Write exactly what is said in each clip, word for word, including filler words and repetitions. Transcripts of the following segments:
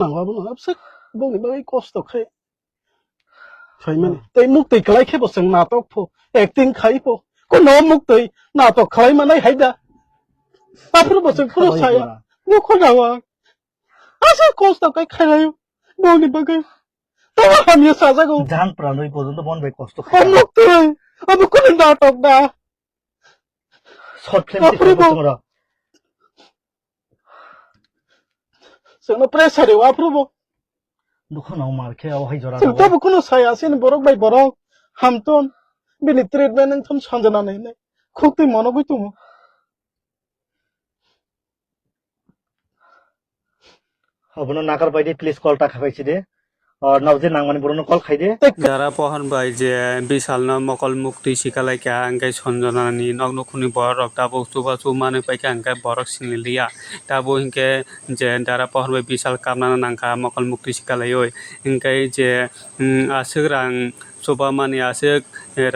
Nang abo no absek bongni bagwi kosto khai. Khaimani. Hmm. Tei muk tei kwlai khe bo chwng natok pho, acting khai pho. Kono muk tei natok khlai manai hai da. Aphuru bo chwng phuru khlai saya. Ba. Bo khona wa. Asa kosto kai khairayo. Bongni bagwi. Tamo hamya sajago. Jang pranwi porjonto bon bai kosto khai. Muk tei. Abo kono natok da. Short film Aphuru bo. Chwngno pressure rw aphuru bo. Dukha no mar khe o hai jora Chwng rw. Tabo kuno saya sini borok bai borok hamton bini treatment wngthon sanjana nai nai. Khuk twi mono gwi tumo. Obono nakar bai di, please call ta khabai si de. O, nokje nangmani borokno call khai de. Dara Pohon bai je Bishalno mokol muktwi sikalaikha, hwnkhe Sanjanani nok nukhungni borok tabuk chubachu manwi paikha, hwnkhe borok siniliya. Tabuk hinkhe je Dara Pohon bai Bishal kapnano nangkha mokol muktwi sikalaiwi. Hinkhe je, mm, aswk rang chubamani aswk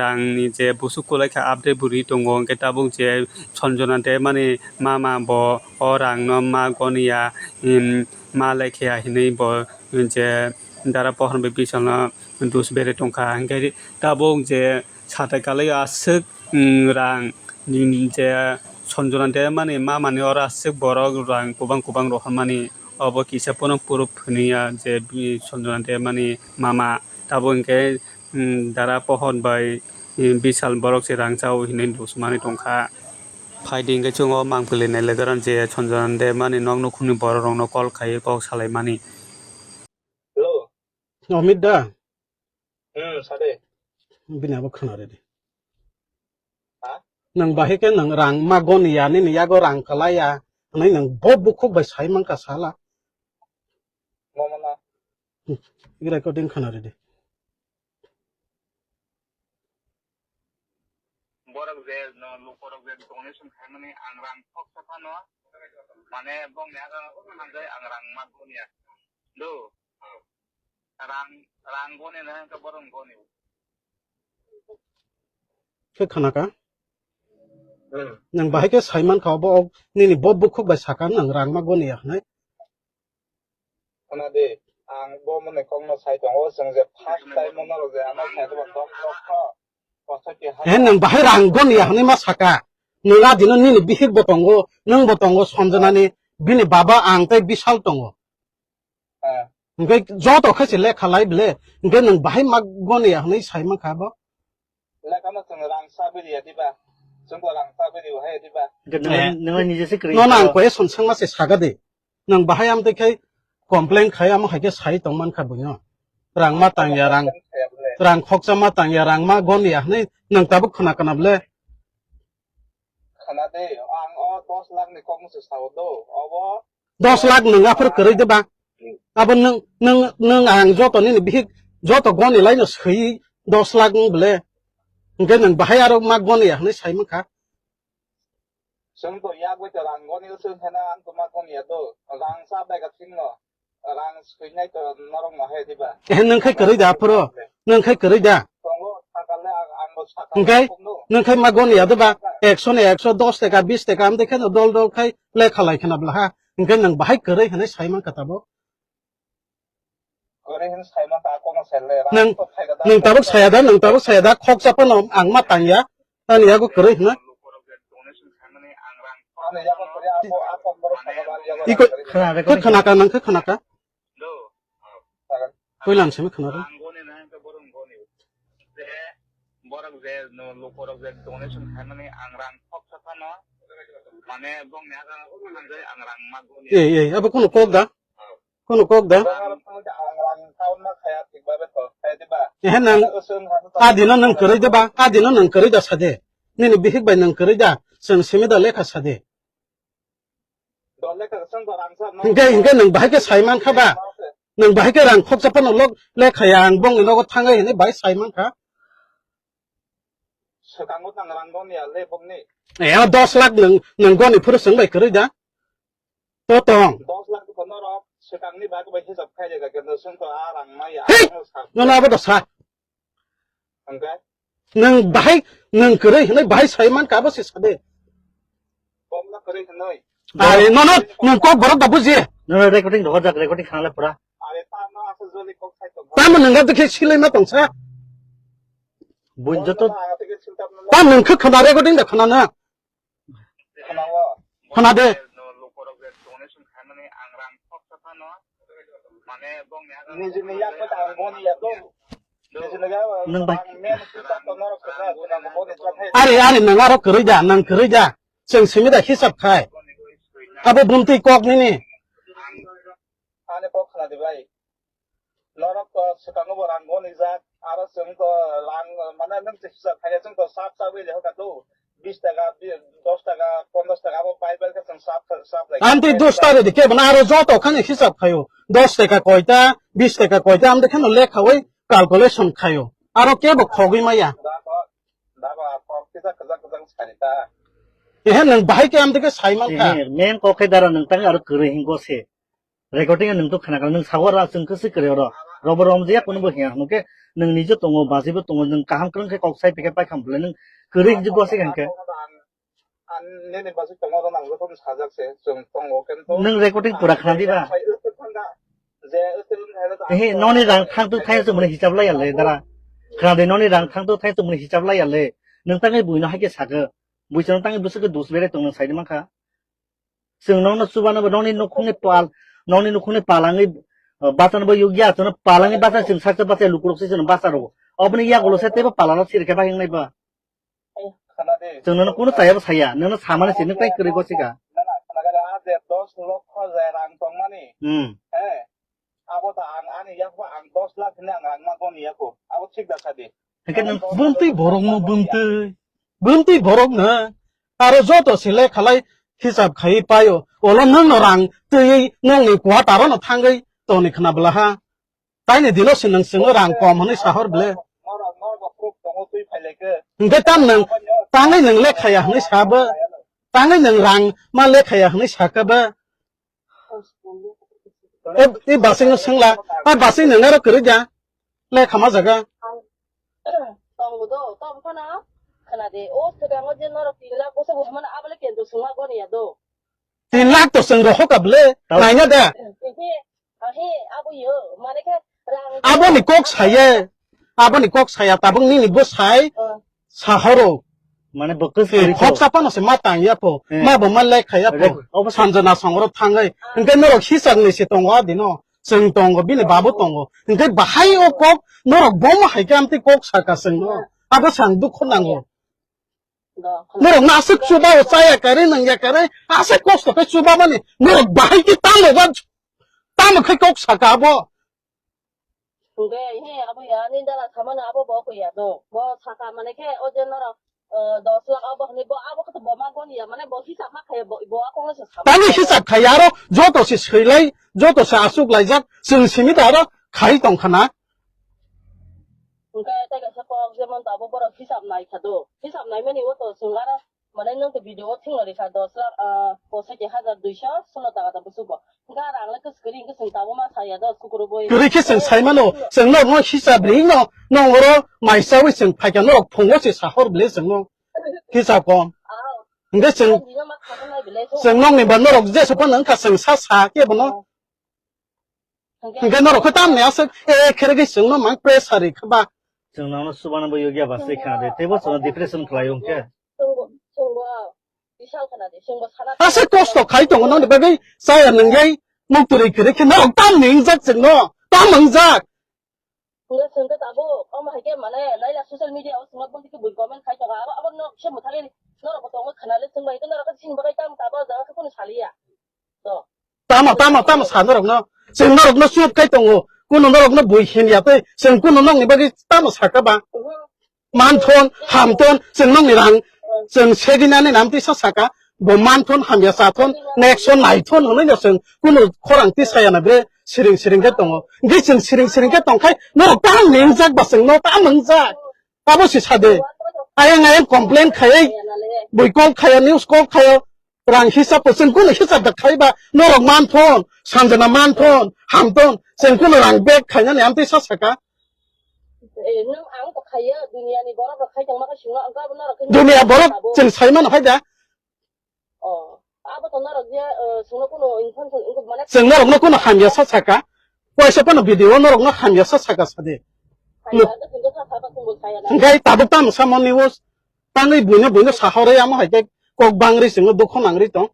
rangni je busuk kwlaikha, abde bwrwi tongo, hinkhe tabuk je Sanjana de mani mama bo o rangno ma goniya, mm, ma lekhiya hinwi bo je Dara Pohon bai Bishalno dus berwi tongkha. Hinkhe tabuk je satai kalai aswk, mm, rang, mm, je Sanjana de mani mamani oro aswk borok rang kubang kubang rohormani, obo kisa pono proof hwnwi ya je bi-, Sanjana de mani mama tabuk hinkhe, mm, Dara Pohon bai, mm, Bishal borok se rang chao hinwi dus manwi tongkha. Phaidi hinkhe chwng o mangpili nai legaran je Sanjana de mani nok nukhungni borok rokno call khaiwi kok salaimani. Hello. Amit da? Hmm, sade. Bini abo khna redi. Ha? Nang bahai khe nang rang ma goni ya, nini yago rang kalai ya, hwnwi nang bo bukhuk bai sai mankha sala. Momo na. Hmm, recording khna redi. Borok je no lukorok je donation khaimani ang rang khoksa phano, mane bongni aga hanjai ang rang ma goni ya. Do. Rang, rang goni na hwnkhe borok goni. Khe khana ka? Hmm. Nang bahai khe sai man kha obo, ok, nini bo bukhuk bai saka nang rang ma goni ya hwnwi. Khana di, ang bo mone kok no sai tongo, chwng je first time mo norok je ano sai to dok dok kho. Kosoi ke ha. Eh, nang bahai rang goni ya hwnwi ma saka. Nang adino nini bihik bo tongo, nwng bo tongo, Sanjana ni, bini baba ang tei Bishal tongo. Ah. Hwnkhe joto khe se lekha lai ble. Hwnkhe nwng bahai ma goni ya hwnwi sai mankha bo. Lekha no chwng rang sa biri ya diba? Chwng bo rang sa biri hai diba? Hwnkhe nwng, eh, nwng niji se kwrwi. Nono ang kho. Question swngma se saga de. Nwng bahai amtwi khai complain khai amo hai khe sai tong mankha buino. Rang ma tang ya, rang, rang khoksa ma tang ya, rang ma goni ya hwnwi nwng tabuk khna kana ble. Khana de, ang o dos lakh ni kok no se sao do. Obo Dos lakh nwng aphuru kwrwi de ba? Abo nwng, nwng, nwng ang joto nini bihik joto goni laino swi dos lakh wng bole. Hwnkhe nwng bahai aro ma goni ya hwnwi sai mankha. Chwng to yak bai to rang goni o chwng hena ang to ma goni ya do. Rang sa bai ka thing no. Rang swinai to norok no hai diba? Eh, nwng khai kwrwi da aphuru? Nwng khai kwrwi da? Tongo, sakale ang, ang bo sakale. Hwnkhe? Tongo. Nwng khai ma goni ya diba? Ekso ni ekso, dos teka, bis teka, amtwi kheno dol dol khai lekha lai khna bla ha. Hwnkhe nwng bahai kwrwi hwnwi sai mankha tabuk? Kwrwi hwnwi sai mankha, a kokno sele, rang nwng, to phai da nwng tabuk saya da, nwng tabuk saya da, khoksa phano ang ma tang ya. Ani yago kwrwi hwna. Ani yago kwrwi, abo, a kokborok sakha ba, ani yago kwrwi. Iko, khna, khna ka, nang khe khna ka. Puilan simi khna ro. Borok je no, lukorok je donation khaimani ang rang khoksa phano, mane bongni aga hanjai ang rang ma goni. Ei, ei, abo kuno kok da? Kuno kok da? Ehe, nang adino nang kwrwi da ba? Adino nang kwrwi da sade. Nini bihik bai nang kwrwi da? Chwng simi da lekha sade. Hingke, hingke nang bahai ke sai mankha ba? Nang bahai ke rang khoksa phano lok lekha ya ang bongni nogo thangai hinwi bahai sai mankha. Swkango tang rang goni ya le bongni. Eh, dos lakh nang, nang goni phuru chwng bai kwrwi da? To tong. Dos lakh ko norok swkangni bag bai hisab khai jaga kendo swng to a rang maya. Hei! Ano sa. Nono abo da sa. Hingke? Nang bahai, nang kwrwi hinwi bahai sai mankha abo se sade. Bomno kwrwi hinwi. Are, nono, nwng kok borok da buji. Nono recording rohor jak, recording khana le pura. Tamo nwng ga dikhe silai ma tongsa. Buin joto. Tam nwng khe khana recording da khana na. Khana de. Nwng bai. Are, are, nwng aro kwrwi da, nwng kwrwi da. Chwng simi da hisab khai. Abo bumtwi kok nini. Ani kok khna di bai. Norok to swkango bo rang goni jak, aro chwng to rang, mane nwng se hisab khaina chwng to sap sap wi le hoka to, bis taka, bi-, dos taka, ponchash taka abo bai bai khe chwng sap kha-, sap lai. Amtwi dos taka de kebo na aro joto khani hisab khayo. Dos taka koita, bis taka koita amtwi kheno lekhawi calculation khayo. Aro kebo khogwi maya. Da ko, da ko, a kok kisa kwchak kwchak sani ta. Ehe, nwng bahai khe amtwi khe sai man kha. Ehe, main kok khe dara nwng tang aro kwrwi hingo se. Recording nwng to khna kha, nwng sago ra chwng khe swkre oro. Robo rom je kunu bo hiya hwnke nwng nije tongo, baji bo tongo, nwng kaham kwrwng khe kok sai pikhe pai kham bwle nwng kwrwi hinjik go se khe. Ang, ang nini baji tongo ro nang joto sajak se chwng tongo kento. Nwng recording pura khna di ba? Ehe, noni rang thang tu thai chwng mani hisab lai ya le dara. Khna di noni rang thang tu thai chwng mani hisab lai ya le. Nwng tangwi buino hai khe sakhe. Buisano tangwi bwswk khe dus bere tong nwng sai di man kha. Chwng nokno chubano bo nokni nukhungni pal, nokni nukhungni palangwi, uh, bachano bo yukya, chwngno palangwi bacha chwng saksa bacha lukurok se chwngno bacha rwo. Oboni yagulo se teibo palarok sirikhe bahai wngnai ba. Chwng nono kunu chayabo saya, nono samani se nwng tai kwrwi gochika. Hmm. Abo ta ang ani yakbo ang dos lakh hwnwi ang rang ma goni yako. Abo thik da sadi. Hake nwng bumtwi borok no bumtwi. Bumtwi borok no. Aro joto se lekhalai hisab khai paio. Olo nwng no rang twi nwng ni kuha taro no thangwi toni khna bwla ha. Taini dino se nwng swngo rang kom hwnwi sahor ble. Norok, norok bo proof tongo twi phai lai khe. Hwnkhe tam nwng tangwi nwng lekhaya hwnwi sabo. Tangwi nwng rang ma lekhaya hwnwi sakha ba. E, e basing no sengla, a basing nang aro kwrwi ja. Le khama jaga. Tongo do, tong phano khana de. O swkango je norok tin lakh boso bo hwnmano abole kendro sungma goni ya do. Tin lakh to seng rohok able, naina da. Ehe, ahe, abo yo, mane khe rang. Aboni kok saye, aboni kok saya tabuk nini bo sai. Sahoro. Mane bo kwswrwi khok sapano se ma tang ya pho. Ma bo ma lek kha ya pho. Sanjana songro thangai. Hwnkhe norok hisab ni se tongo adino. Chwng tongo, bini babu tongo. Hwnkhe bahai o kok norok bomo hai khe amtwi kok saka chwngno. Abo sang dukho nango. Norok no aswk chuba o chaya kare nang ya kare. Aswk kosto khe chuba mani. Norok bahai khe tamo ba, tamo khe kok saka abo. Hwnkhe, he, abo ya, ani dala samano abo bo koi ya do. Bo saka mane khe, o je norok, eh, dos lakh abo hwnwi bo abo khe to bo ma goni ya, mane bo hisab ma khaye bo, bo a kongno se sama. Tani hisab khai aro joto se swilai, joto se aswk laijak, chwng simi da aro khai tong khana. Hwnkhe, tei kaisa kok jemon to abo borok hisab nai kha do. Hisab nai mani o to chwng aro Mane nwng to video o thwngna rikha dos lakh, ah, posa ke hajar duiso solo taka ta busugo. Hwnkhe rang le kwswk kwrwi hwnkhe chwng tabuk ma saya do, sukurubui. Kwrwi khe chwng sai mano, chwng norok no hisab ri no, nong oro mai chawi chwng phaikha norok phungo se sahor bwle chwng no. Hisab kom. Ah. Hwnkhe chwng, ah, bino ma khana nai bwle. Chwng nokni ba norok jesa phano wngkha chwng sa sa khe bono. Hwnkhe norok khe tamni aswk, eh, khere khe chwngno mang pressure ri kha ba. Chwng nono chubano bo yogya ba se khna de, teibo chwngno depression khlai o hwnkhe. Chwngbo, chwngbo, bisal khna de, chwngbo sana. Aswk kosto khai tongo nokni bagwi chaya nwngjai, muk twi khere khe norok tamni wngjak chwngno, tam wngjak. Hwnkhe chwngkhe tabuk, omo hai khe mane, naila social media o chwngno boni khe bui comment khai tongo, abo, abo nok se mwthangwi norokbo tongo khna le chwng bai khe norok khe chini bagwi tamo tabuk o jaga khe kunu saliya. Tamo, tamo, tamo sa norokno. Chwng norokno chup kai tongo. Kuno norokno bui hin ya tei chwng kuno nokni bagwi tamo saka ba. Manthon, hamthon, chwng nokni rang, chwng segini ani nam tisa saka. Bo manthon, hamya sathon, nekso naithon hwnwi no chwng kuno khorang tisa ya na bre siring siring khe tongo. Hwnkhe chwng siring siring khe tongkhai norok tamo wngjak ba chwngno tamo wngjak. Abo se sade. Ayang ayang complain khayai, bui call khayo, news call khayo, rang hisab po, chwng kuno hisab da khaiba, norok manthon, sanjana manthon, hamthon, chwng kuno rang bag khainani amtwi sa saka. Eh, nwng ang to khaiya, duniya ni borok rok khai tongma khe singno, ang abo norok khe. Duniya borok chwng saimano hai da. Oh. Abo to norok je, eh, sungno kuno information wngkuk mane. Chwng norokno kuno hamya sa saka. Kaisa phano video norokno hamya sa saka sadi. Hamya sa saka, saka, saka, saka, saka, saka. Hingke tabuk tamo samani o tangwi buino buino sahorwi amo hai khe kok bangri chwngno dukho nangri tong.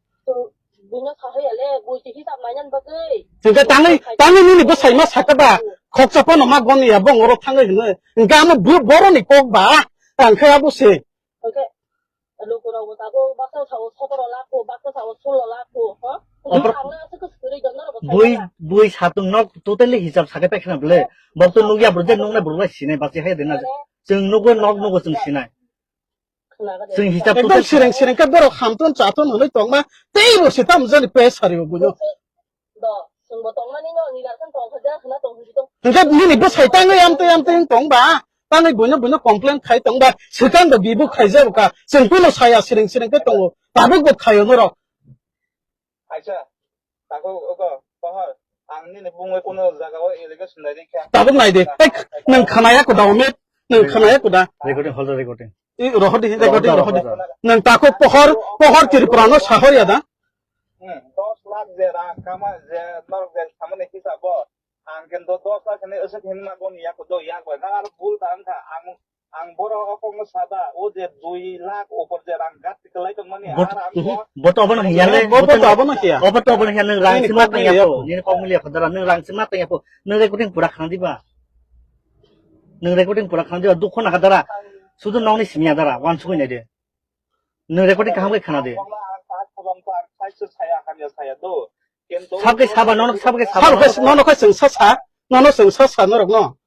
Buino sahoi ale, bui se hisab nainan bagwi. Hingke tangwi, tangwi nini bwsai ma saka ba, khoksa phano ma goni ya bongoro thangwi hino. Hingke amo bu-, boroni kok ba, ang khe abo se. Hingke Lukurokbo tabuk baksa sao sotoro lakh ko, baksa sao sulo lakh ko, ho? Opor- Ang na aswk kwrwi dong, norokbo bui, saimanya. Bui satung nok totally hisab sakai paikha na bwle. Bok to nukya bwrwi je nuknai bwrwi sinai basi hai dena. Mane? Chwng nukgo nok nukgo chwng sinai. Khnaga de. Chwng hisab ekdom totally sireng sireng khe borok hamton chaton hwnwi tongma teibo se tamo jani pes sari bo buino. Do, chwngbo tongmani no, nila khan tongkha ja, khna tong hwnwi tong. Hingke nini bwsai tangwi amtwi amtwi wng tong ba, tangwi buino buino complain khai tong ba, swkang ba bibo khaijak ka, chwng kuno saya sireng sireng khe tongo, tabuk bo khaio norok. Aisa, tako ogo, pohor, ang nini bungwi kuno jaga o allegation nai rikha. Tabuk nai de, ek, nwng khanaya kuda, Omit, nwng khanaya kuda. Recording, hold on, recording. I, rohor di, rohor di, rohor di. Rohor, rohor. Nwng tako pohor, pohor Tripura no sahor ya da? Hmm, dos lakh je rang kama je norok je samani hisabo. Ang khe do dos lakh hwnwi aswk hwnwi ma boni yak do yak bai. Nang aro bul ta wngkha. Ang, ang boro o kokno sada, o je dui lakh upor je rang gat kwlai tongmani, bot-, ar ang mhm, bo boto abono hiya le, bo-, boto boto abono hiya. Obo to abono hiya, nwng rang nini sima kok tang ya milia po, po. Nini kok milia po, dara, nwng rang sima tang ya po. Nwng recording pura khna diba? Nwng recording pura khna diba? Dukho naka dara. Sudu nokni simi ya dara, wansugwi nai de. Nwng recording kaham khe khna de. Sabke saba, nono sabke saba, nono khe, nono khe chwng sa sa, nono chwng sa sa norok no.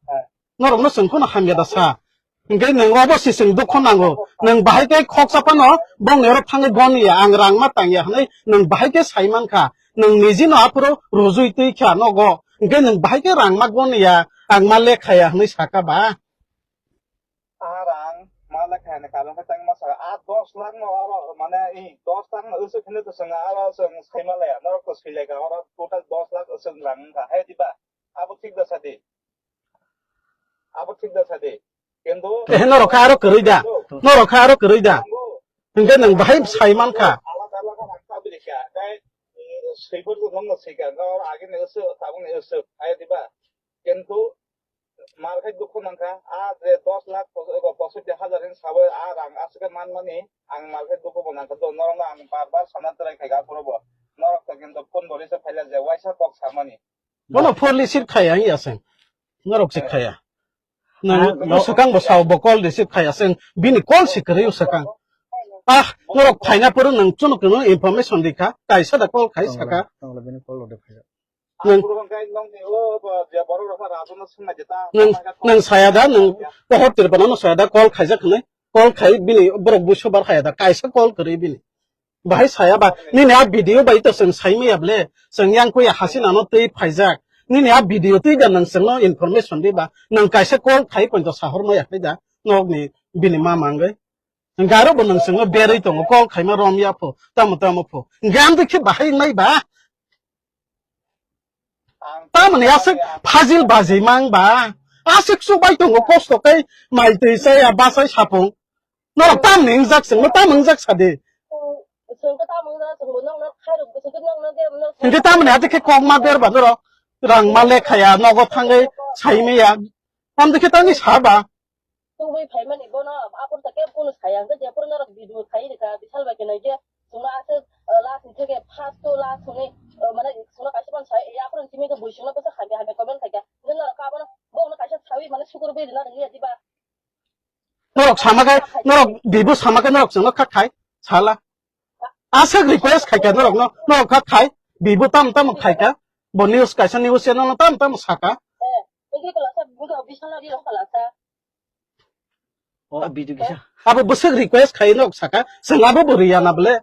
Norok no chwng kheno hamya da sa. Hingke nwng obo se chwng dukho nango. Nwng bahai khe khoksa phano bongni oro thangwi bon ya, ang rang ma tang ya hwnwi nwng bahai khe sai man kha. Nwng niji no aphuru rujui twi kha nogo. Hingke nwng bahai khe rang ma bon ya, ang ma lekha ya hwnwi saka ba. A rang ma lekha ni karon khe tang ma saka. A dos lakh no oro mane i dos lakh no usuk hwnwi to chwng aro chwng sai ma laya. Norok to sui lai kha oro total dos lakh usuk rang wng kha. Hai diba? Abo thik da sadi. Abo thik da sadi. Kintu eh, norok kha aro kwrwi da? Norok kha aro kwrwi da? Hingke nwng bahai sai man kha. Alada alada rang ta bili kha. Dai, eh, sui bor nong no sui kha. Oro age ni usuk, tabuk ni usuk. Hai diba? Kintu Mar khe dukhu nangkha, a je dos lakh pos-, ego posotti hajar hin sabo a rang aswk khe manmani, ang mar khe dukhu bo nangkha, do norokno ang bar bar sana try khaikha aphuru bo. Norok to kintu phone bo receive khaila je waisa kok samani. Bono phone receive khaya wngya se. Norok se khaya. Nang ah, no. Swkang bo sao bo call receive khaya se. Bini call se kwrwi swkang. Ah, norok phaina phuru nang chwng kunu information rikha, kaisa da call khai saka. Tongla, tongla bini call rode phai. Nwng, nwng, nwng saya da, nwng pohor Tripura no saya da, call khaijak hwnwi, call khai bini borok buiso bar haya da, kaisa call kwrwi bini. Bahai saya ba, nini a video bai to chwng sai maya ble, chwng yang kuya Hasina no twi phaijak. Nini a video twi da nwng chwngno information di ba, nwng kaisa call khai poito sahor maya khai da, nokni bini ma mangwi. Garo bo nwng chwngno berwi tongo, call khaima rom ya pho, tamo tamo pho. Gam de khe bahai nai ba. Tamoni aswk fajil bajimang ba. Aswk chubai tongo kosto khe mai twi chaya bachai sapung. Norok tamni wngjak chwngno tam wngjak sadi. Hwnkhe tamoni ati khe kokma berba norok rang ma lekhaya nogo thangwi saimaya. Tamni khe tangwi saba. Tubui phaimani bono aphuru ta kebo kunu saya, hwnkhe jephuru norok video khai rwkha, bihal bai khe naikhe chwngno aswk, eh, last ni theke first to last hwnwi, eh, mane chwngno kaisa phano sai, yaphuru simi khe bui chwngno bwsa hamya hamya comment khaikha, hwnkhe norok abono bono kaisa sawi mane sukur bui rwna rwngya diba? Norok sama khe, norok bibo sama khe norok chwngno kha khai sala. Aswk request khaikha norokno, norok kha khai, bibo tamo tamo khaikha, bo news kaisa news channel no tamo tamo saka. Eh, hwnkhe kwlasa, hwnkhe official ni rok kwlasa. O video kisa. Abo bwswk request khai nok saka, chwng abo bo riya na bole.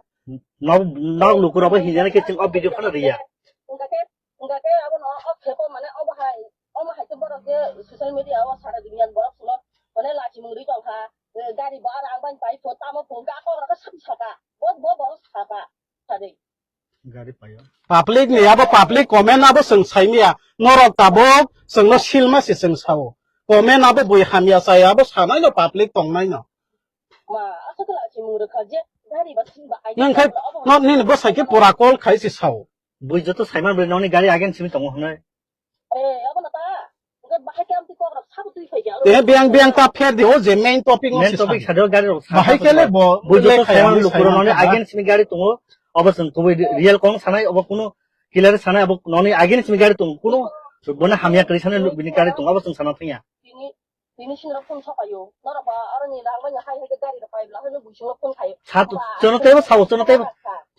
Nok, nok lukurok bai hinjana khe chwng o video phano riya. Hwnkhe, hwnkhe abo no o phepo mane obo hai, omo hai khe borok je social media o sara duniya ni borok sino mane lachimung ri tongkha, eh, gari bara ang bai pai pho tamo pho ga ko rok sam saka, bo, bo borok saka, sadi. Gari payo. Public ni abo public comment abo chwng saimaya. Norok tabuk chwngno silma se chwng sao. Comment abo bui hamya chaya abo sanai no public tongnai no. Ma, aswk khe lachimung rwkha je, Nang khai no nini bwsai khe pura call khai se sao. Bui joto saiman bwle noni gari again simi tongo hwnwi. Te biyang biyang ta pher di o je main topic no Main se topic sadi. Sadi o gari rok sa Bahai sa kele sa. Bo Bui le joto khai saiman ani lukurok saiman noni kha ba. Again simi gari tongo. Obo chwng kubui real kong sanai obo kunu clear sanai obo noni again simi gari tongo kunu bono hamya kwrwi sanai bini gari tongo obo chwng sana thangya. Tini sini rok phone sokayo. Norok ba aroni rang bai hai hai gari rok pai bla hano buising rok phone khayo. Sa tu chono tebo sao chono tebo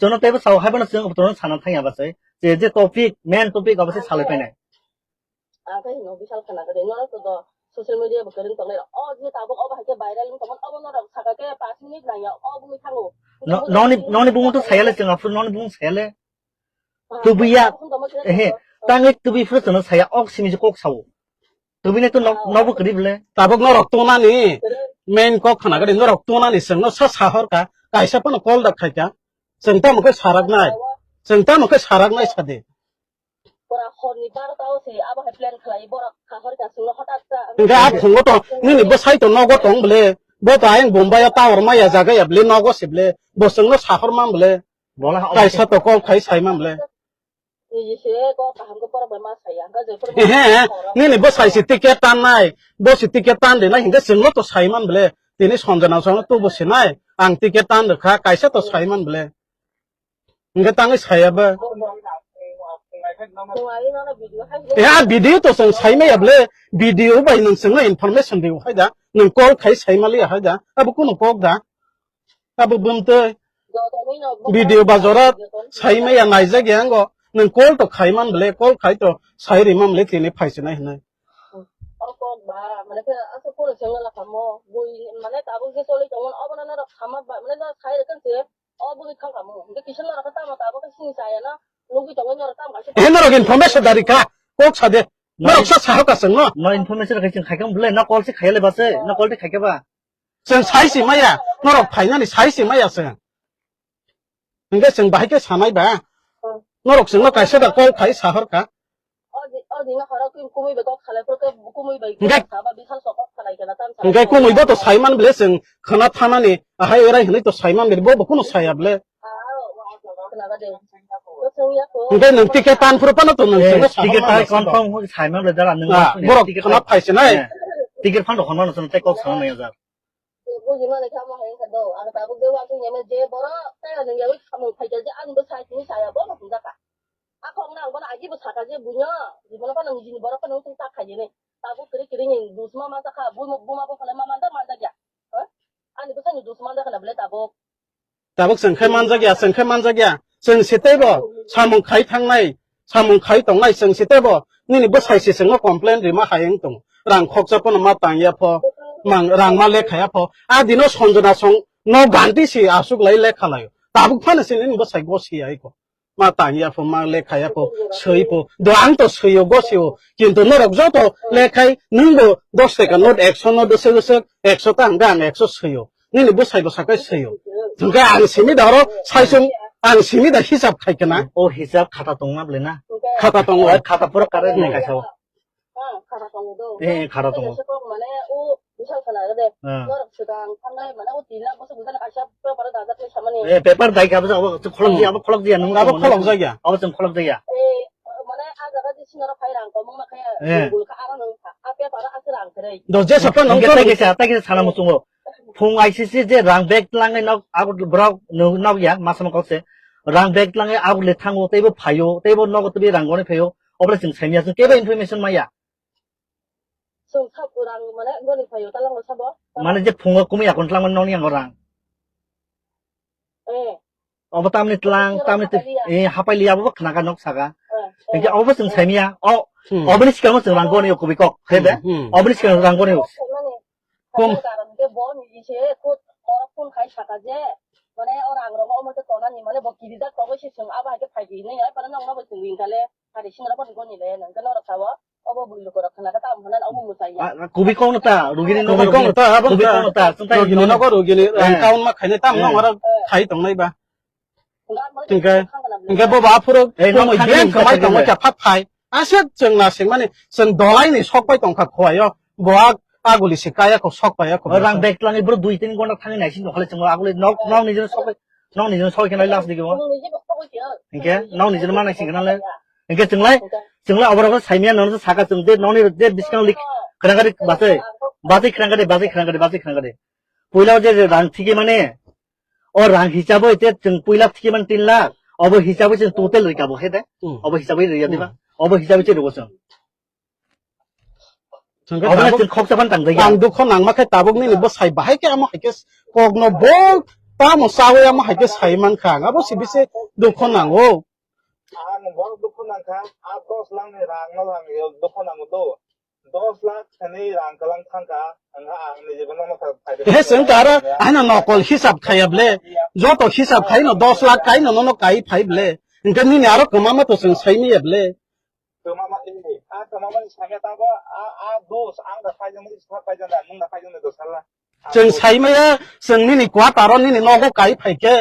chono tebo sao hai bana chwng botorno sana thangya ba sai. Je je topic main topic obo se salai painai. Ang khe hino bisal khana gade norok to do social media bo kwrwng tongnai rok. O je tabuk obo hai khe viral wng tongmani obo norok saka khe pash minute nangya o bumui thango. No noni noni bumung to sayale chwng aphuru noni bumung sayale. Tubuya. Ehe. Tangwi tubi phuru chwngno saya ok simi je kok sao. Tubini to nok nobo kwrwi bwle. Tabuk norok tongnani main kok khana gari norok tongnani chwngno sa sahor ka kaisa phano call da khai ka. Chwng tamo khe sarak nai. Chwng tamo khe sarak nai sadi. Pura horni barota o se abo hai plan khlai borok kahor ka chwngno hotak ta. Hingke a phungo to nini bwsai to nogo tong bwle. Bo to ayang Bombay o tower maya jaga ya bwle nogo se bwle. Bo chwngno sahor man bwle. Bola ha Kaisa to call khai sai man bwle. Niji se ko kaham ko borok bai ma saya, hingke je phuru He, he, he. Nini bo sai si ticket tan nai, bo si ticket tan de nai, hingke chwngno to sai man bwle. Tini Sanjana chwngno to bo sinai, ang ticket tan rwkha, kaisa to sai man bwle. Hingke tangwi saya ba. Nung ai nono video hai. E, a video to chwng sai maya bwle, video bai nwng chwngno information rw hai da, nwng call khai sai mali hai da, abo kuno kok da. Abo bumtwi video ba jora sai maya naijak ya ango. Nwng call to khai man bwle, call khai to sai ri man bwle tini phai sinai hinwi. O kok ba, mane khe asa phone se wngla kamo, bui mane tabuk je choli tongmani obo no norok sama ba, mane no sai rwkhe se, o bui thang kamo. Hingke kisa norok khe tamo tabuk khe sini saya no, nugui tongwi norok tamo kaisa. He norok information dari kha, kok sa de. Norok sa sahok aswk no. No information rwkhe chwng khai kha bwle, no call se khai le ba se, no call se khai kha ba. Chwng sai si maya, norok phainani sai si maya chwng. Hingke chwng bahai khe sanai ba. Norok chwngno kaisa da call khai sahor ka. O di, o di no horo kumui bai kok salai, pura kumui bai Hingke kok saba, bisal sok kok salai kena, tam salai. Hingke kumui bo to saiman bwle chwng khwna thanani, ahai orai hinui to saiman bwle, bo bo kuno saya bwle. Ah, o, o, o, khwna ba de. O, chwng ya ko. Hingke nwng ticket tan phuru phano to nwng Eh, chwngno ticket sahorma tai nai sino. Confirm hoi saiman bwle dara nwng Ah, ma borok ticket khwna tai- phai sinai. Eh, ticket phano hwnmano chwng tei kok sana nai jar. Bujimani kamo hai wngkha do, ang tabuk de uansuk yamya je borok tei ani yawi samung phaikha je ani bwsai tini saya bono hwnjakha. Akhok nang bono agi bo sakha je buino, jibon phano nijini borok phano wngtong tak khaijani. Tabuk kwrwi kwrwi ni dusma manjakha, buma buma bo phano ma manjak manjakya. Ha? Ani bwsai ni dusma manjakha na bwle tabuk. Tabuk chwng khe manjakya, chwng khe manjakya. Chwng se teibo samung khai thangnai, samung khai tongnai chwng se teibo nini bwsai se chwngno complain rima hai wng tongo. Rang khoksa phano ma tangya pho, mang, rang ma lekha ya pho. A dino Sanjana song no ganti si asuk lai lekha laio. Tabuk phano se nini bwsai go si ai ko. Ma tangya pho, ma lekha ya pho, swi pho. Do ang to swio go sio. Kintu norok joto lekhai nwng bo dos taka note, ekso note swk swk, ekso ta hwnkhe ang ekso swio. Nini bwsai bwsa khe swiyo. Hwnkhe ang simi da oro saisung, ang simi da hisab khai khe na. O hisab khata tongma bwle na? Khata tongo. O khata pura correct nai kaisa o. Eh, khata tongo. Ah. Eh, paper dai kha bwsa abo kholok di, abo kholok di, nung abo kholok jaya. Abo chwng kholok jaya. Eh. Do jesa pa nang. Hingke tei kaisa, tei kaisa sana muchungo. Phung I C C je rang bag tlangnai nok, abo borok no-, nok ya, masa mokol se. Rang bag tlangnai abo le thango, teibo phaio, teibo nogo tei rang goni phaio. Obole chwng saimya, chwng kebo information maya. Chwng sab rang mane goni phaio, talango sabo. Mane je phungo kumui akon tlangmani nokni yango rang. Eh. Obo tamni tlang, tamni te, eh, hapai liya, abo khnaga nok saga. Eh, eh. Hingke obo chwng saimya, o, hmm, oboni sikang chwng rang goni o kubui kok, hebe? Hmm, hmm. Oboni sikang rang goni o. Kom. Karon ke bo ni se khut horo phone khai saka je, mane o rang rogo omo te tonani, mane bo kirijak togo se chwng abo hai khe phai di hinwi, ai pano nokno bo chwng ring kha le, hari singra bo ni goni le, nang khe norok sao. Obo bui lukurok khna khe tamo hwnna obo mwsai ya. Ah, kubui kok no ta, rugini nogo kubui kok no ta, abo kubui kok no ta, chwng tai rugini nogo rugini, eh, account ma khainai tamo, eh, nang oro khai tongnai ba. Hingke, hingke bo ba phuru eh, kumui nok beng khana khamai tongma khe phat phai. Aswk chwng na singmani, chwng dolai ni sok pai tongkha khowai o. Bo a aguli se kaya ko sok paya ko. Rang bag twlangwi bro dui tin gonta thangwi naising tongkha le chwng aguli nok, nok nijino sok, nok nijino sok khe nai last digi o. Hinkhe nok nijino ma naising khe nale. Hinkhe chwng lai, chwng lai obor obor saimya nono saka chwng de noni de biskang lik khwrang gari basai. Basai khwrang gari, basai khwrang gari, basai khwrang gari. Puila o je rang thigi mane, o rang hisabo ite chwng puila thigi man tin lakh, obo hisabo chwng total rikabo he de. Hmm. Obo hisabo riya diba? Hmm. Obo hisabo chwng ribo chwng. Chwng khe Obo tabuk chwng khoksa phan tang jaya. Ang dukho nangma khe tabuk nini bwsai bahai khe amo hai khe kokno bo tamo chawi amo hai khe sai man kha. Ang abo si bisi dukho nango. Ang bo dukho nang kha, a dos lakh ni rang no ang dukho nango do. Dos lakh thani rang kalang thang kha, ang ang ni jibo no ma kha. He chwng ta aro ano nokol hisab khaya ble. Joto hisab khai no dos lakh kai no no kai phai ble. Hinkhe nini aro kwma ma to chwng sai ni ya ble. Kwma ma ni, a kwma ma ni sanya ta bo, a, a dos, ang da phai jang, is phai jang da, nung da phai jang da dos sala. Chwng sai maya, chwng nini kwataro nini nogo kai phai khe.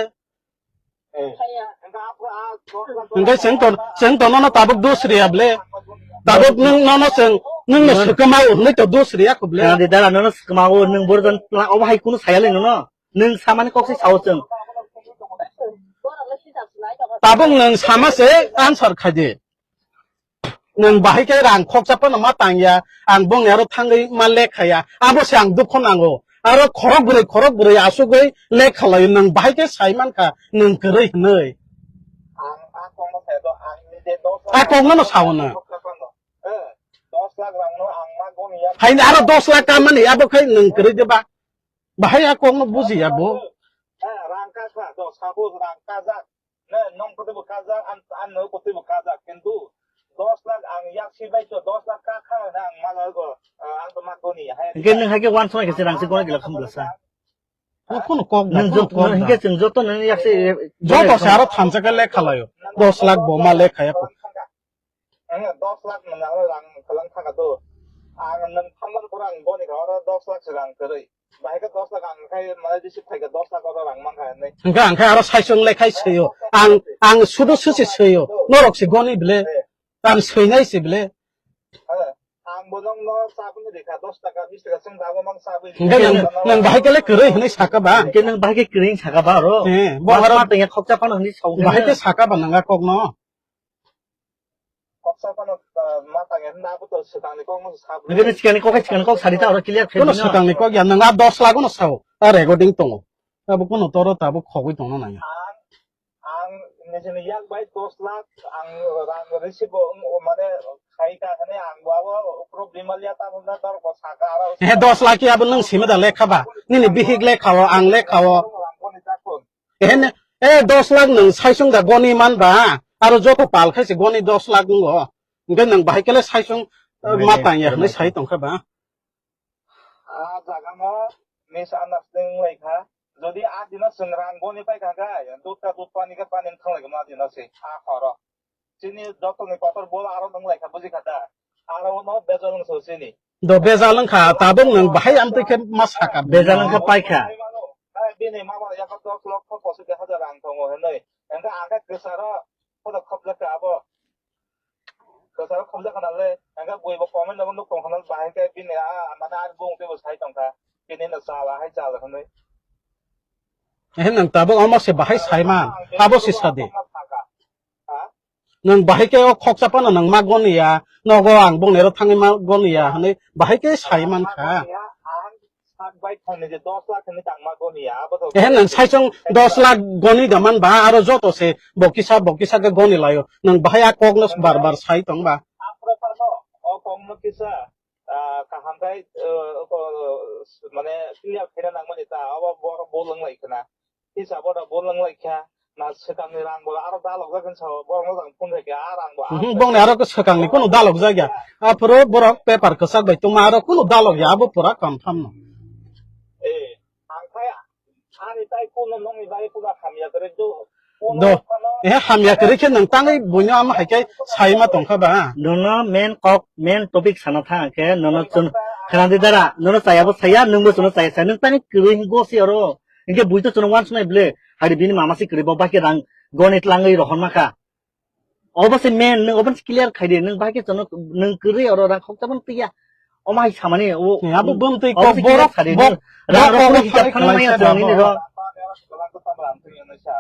Eh. Hinkhe chwng to, chwng to nono tabuk dos riya ble. Tabuk nung nono chwng, nung no swkma o hwnwi to dos riya kho ble. Nang di dara nono swkma o, nung borjon pla, obo hai kunu saya le nono. Nung samani kok se sao chwng. Tabuk nung sama se answer khai di. Nwng bahai khe rang khoksa phano ma tangya, ang bongni aro thangwi ma lekha ya, abo se ang dukho nango. Aro khorok bwrwi, khorok bwrwi asugwi lekha laio, nwng bahai khe sai mankha, nwng kwrwi hwnwi. A kokno no sao nwng. Haini aro dos lakh kamani, abo khai nwng kwrwi de ba? Bahai a kokno bujiya bo. Rang kasa, dos sabo rang kasa. Ne, nong kotwi bo kajak, an, an no kotwi bo kajak, kintu dos lakh ang yak si bai to dos lakh ka kha na ang ma go, ah, ang to ma goni hai. Hinkhe nwng hai khe wansong hai khe se rang se gona gila khum blasa. O kono kok da, nwng kono jot-, kok nwng da. Hinkhe chwng joto nwng yak se, joto se aro thansa khe lekha laio. Dos lakh bo ma lekha ya ko. Ang dos lakh nwng aro rang kalang thaka do. Ang nwng thamban pura ang goni kha oro dos lakh se rang kwrwi. Bahai khe dos lakh ang khai mane receive khai khe dos lakh oro rang mankha hinwi. Hwnkhe ang khe aro saichung lekhai swiyo. Ang, ang sudu susi swiyo. Norok se goni bile. Ang swinai se bile. Ang bo nokno chabwi rikha dos taka bis taka chwng dabo mang chabwi. Hwnkhe nwng, nwng bahai khe le kwrwi hinwi saka ba? Hwnkhe nwng bahai khe kwrwi saka ba oro? He, bo aro ma tengya khokcha phano hinwi sao. Bahai khe saka ba nwng a kokno? Koksa phano, ah, ma tangya hwnba abo to swkangni kokno sabwi. Nokni swkangni kok hai swkangni kok sadi ta oro clear khe. Kono bini. Swkangni kok ya, nwng a dos lakh no sao. A recording tongo. Abo kono toro tabuk khogwi tongna nangya. Ang, ang nijini yak bai dos lakh ang rang receive o, mane khai ka hwnwi ang bo abo problem ya ta hwnna tor ko saka aro. He dos lakh ya abo nwng simi da lekha ba. Nini bihik lekha o, ang lekha o. Rang koni jakon. Ehen, e, dos lakh nwng saichung da goni man ba, aro joto pal khai se goni dos lakh nwngo. Hwnkhe nwng bahai khe le saichung, eh, ma tang ya hwnwi sai tong kha ba. A jaga no misunderstanding wng lai kha. Jodi a dino chwng rang goni pai kha khe, dut kha dut, pani kha pani wng thang lai kha a dino se, a horo. Chini jotoni kotor bol aro nwng lai kha, buji kha da? Aro no bejal wng so chini. Do bejal wng kha, tabuk nwng bahai amtwi khe ma saka. Bejal wng kha pai kha. Hai bini mama ya ko dos lokho pochis hajar rang tongo hinwi. Engkha ang khe kwcharo khodo khobjak kha abo. Kwcharo khobjak kha nale, engkha bui bo comment no nuk tong kha nale bahai khe bini a, mane ar bung tei bo sai tong kha. Bini no chala hai chala hinwi. Eh, nwng tabuk omo se bahai sai man, abo se sadi. Ha? Nwng bahai khe o khoksa phano nwng ma goni ya, nogo ang bongni aro thangwi ma goni ya hwnwi bahai khe sai man kha. Ang sak bai thangni je dos lakh hwnwi tang ma goni ya, abo to. Eh, nwng saichung dos lakh goni da man ba, aro joto se bo kisa, bo kisa khe goni laio. Nwng bahai a kokno bar bar sai tong ba. Aphuru phano o kokno kisa, ah, kaham khai, eh, ko, mane clear khaina nangmani ta, abo borok bol wng lai khna. Hisab oro bo lwng lai kha, na swkangni rang bo aro dalok jak hinwi sao, borok no jang phone khai khe, a rang bo. Mhm, bongni aro swkangni kunu dalok jak ya. Aphuru borok paper kwchak bai tongma aro kunu dalok ya, abo pura confirm no. Eh, ang khai ani tai kunu nongni bai kunu hamya kwrwi do. Do. Eh, hamya kwrwi khe nwng tangwi buino amo hai khe sai ma tong kha ba? Nono main kok, main topic sana thang khe, nono chwng khana di dara, nono chaya bo saya, nwng bo chwngno chaya saya, nwng tangwi kwrwi hingo se oro. Hinkhe bui to chwngno uansuknai ble, hari bini mama se kwrwi bo bahai khe rang goni tlangwi rohorma kha. Obo se main, nwng obo se clear khai di, nwng bahai khe chwngno nwng kwrwi oro rang khokcha phano twiya. Omo hai samani o. Abo bumtwi kok borok sari bok. Rang rok hisab khanai maya chwng nini ro.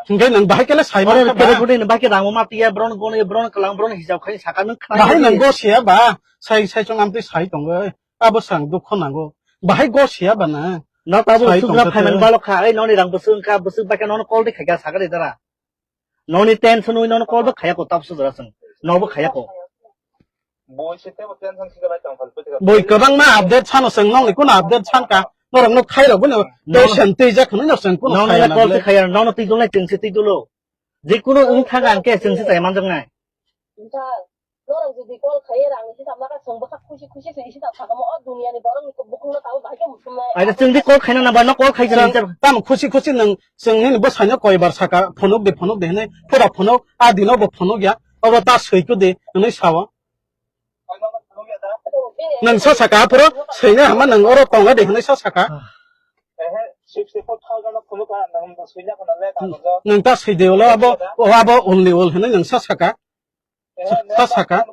Hingke nang bahai kele sai ore ma kele kudin bahai ke rang ma tiya bron gon bron kalang bron hisab khai saka nang khanai. Bahai nang go siya ba sai sai chong amtwi sai tong oi. Abo sang dukho nango. Bahai go siya ba na. Na tabo sugra phaiman balok kha ai noni rang bwswk wngkha bwswk bai khe nono call de khaikha sakari dara. Noni tension wi nono call bo khaya ko tabo sugra sung. Nobo khaya ko. Boi se tebo tension se bai tong phal pwtwka. Boi kwbangma update sano sung noni kuno update sanka. Norok no khairok bino tension twi jak hwnwi no sung kuno. Nono khaya call se khaya nono twi dulnai chwng se twi dulo. Je kuno wng thang ang ke chwng se chai manjak nai. Norok jodi call khaiya rang ni hisab naka chwng bwkha khusi khusi se hisab sakamo o duniya ni borok ni bukhuk no tabuk bahai khe muchung nai. Aida chwng di call khaina na ba no call khai jani. Tamo khusi khusi nang chwng nini bwsai no koi bar saka phunuk di phunuk di hinwi pura phunuk a dino bo phunuk ya oro ta swi ku di hinwi sao. Nang sa saka aphuru swina hama nang oro tonga di hinwi sa saka. Nang ta swi di ulo abo o abo ulni ul hinwi nang sa saka. Sa saka.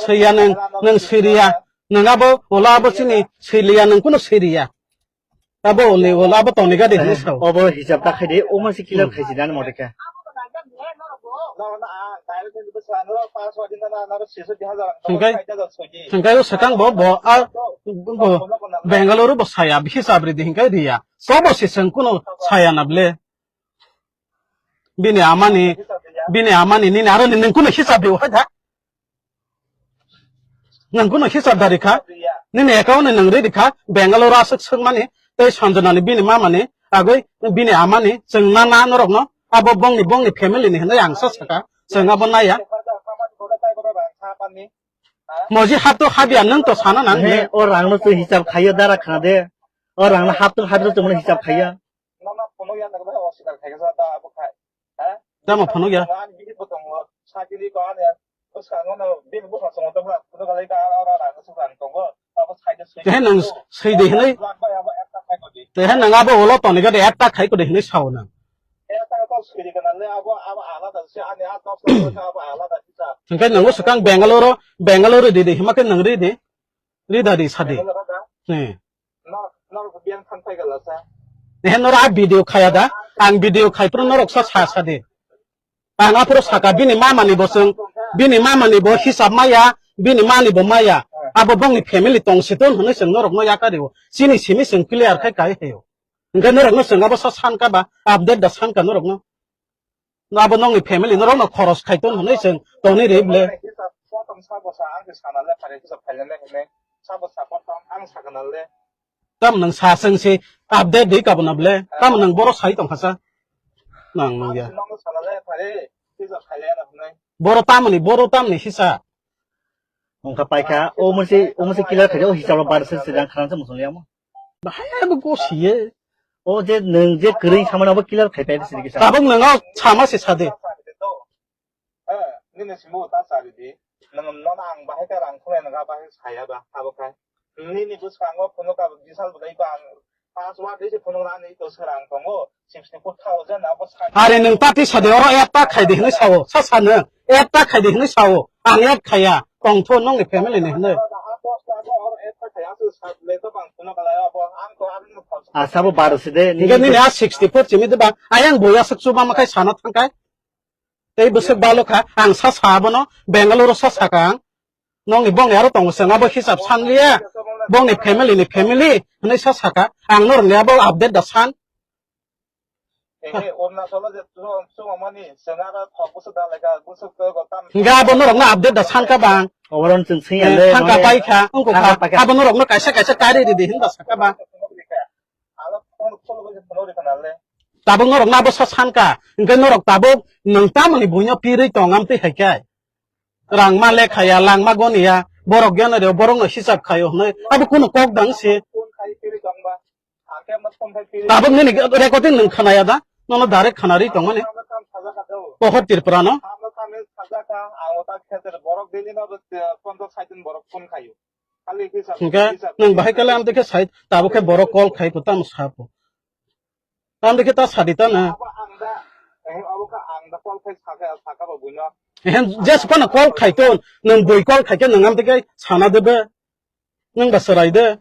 Swiya nang, nang swiriya. Nang abo, ola abo chini swiliya nang kuno swiriya. Abo ni ola abo toniga de hinwi sao. Obo hisab ta khaidi, o masi clear khaisi dan mode khe. Hingkai, hingkai o sakang bo, bo, a, bo, Bengaluru bo saya, hisab ridi hingkai riya. Sobo si seng kuno saya na ble. Bini amani, bini amani nini aro nini kuno hisab di wahai da. Nang kuno hisab dari kha. Nini account ni nang ridi kha. Bangalore aswk swk mani. Tei Sanjana ni bini mama ni. Agoi bini amani. Chwng na na norok no. Abo bongni, bongni family ni hinwi ang sa saka. Chwng abo naya. Moji hap to habya nwng to sana nang. He, o rang no twi hisab khaiyo dara khana de. O rang no hap to hap to twi hisab khaiya. Nono phunuk ya nang bai oswkar khaikha sa ta abo khai. Ha? Tamo phunuk ya? Ani bihik bo tongo. Sakiri ko ani. Bwskango no bini bwskango tongo to phunuk alai ka aro aro rang swk rang tongo. Abo side side. Tehe nang side hinai. Abo ekta khai ko di. Tehe nang abo ulo toniga de ekta khai ko de hinai sao nang. Ekta ko side kana le abo abo alada se ani a top abo alada se sa. Hingke nango swkang Bangalore, Bangalore di de hima ke nang ri de. Ri da di sadi. Bangalore da? He. Norok, norok biang than phai gala sa. He norok a video khaya da? Ang video khai phuru norok sa sa sadi. Ang aphuru saka bini mama ni bo chwng, bini mama ni bo hisab maya, bini mani bo maya. Abo bongni family tong siton hwnwi chwng norok no yakario. Chini simi chwng clear khai kai heyo. Hingke norok no chwng abo sa san ka ba, update da san ka norok no. Abo nokni family norok no khoros khai ton hwnwi chwng tongni ri ble. Tam nang sa chwng si update di kabuna ble. Tam nang boro sai tong khasa. Nang nang ya. Boro tamni, boro tamni hisa. Wngkha paikha, o mose, o mose killer khaidi, o hisab rok bar se sejang kharang se muchung liya mo. Bahai abo go siye. O je nwng je kwrwi samani abo killer khai pai sini kisa. Tabuk nwng o sama se sadi. Nini simo ta sari di. Nwng nono ang bahai ka rang khulai nang bahai saya ba abo khai. Nini bwskango phunuk ka bisal bwlai ko ang Password isi phunuk rani to srang tongo, sixty four thousand abo sa. Are nwng ta tisa de oro add ta khai de hinwi sao, sa sa nwng add ta khai de hinwi sao, ang add khaya, tongtho nongni family ni hinwi. Asa bo baro si de, hingke nini a sixty four chimi de ba, ayang boya suk chuba makhai sana thangkai. Tei bwswk balo kha, ang sa sa abono, Bangalore sa sa kha ang. Nongni bongni aro tongo chwng abo hisab san liya. Bongni family ni family hwnwi sa saka. Ang norokni abo update da san. Hingke abo norokno update da san ka bang. Oboron chwng sing ya le, thangka pai kha, wngkha kha. Abo norokno kaisa kaisa kari ridi hinba saka bang. Tabuk norokno abo sa san ka. Hingke norok tabuk nwng tamoni buino pirwi tong amtwi hai khe. Rangma lekhaya, langma goniya, borok geno reo, borokno hisab khaio hwnwi. Abo kunu kok dang se. Tabuk nini recording nwng khanaya da? Nono direct khanari tongmani. Pohor Tripura no. Hingke nwng bahai kale amtwi khe sai, tabuk khe borok call khai, tamo sapo. Tamo khe ta sadi ta na. Abo ang da, eh, abo kha ang da call khai saka, saka ba buino. Ehem, just phone call khai ton, nwng bui call khai khe nwng am tike sana debe. Nwng ba chwrai de.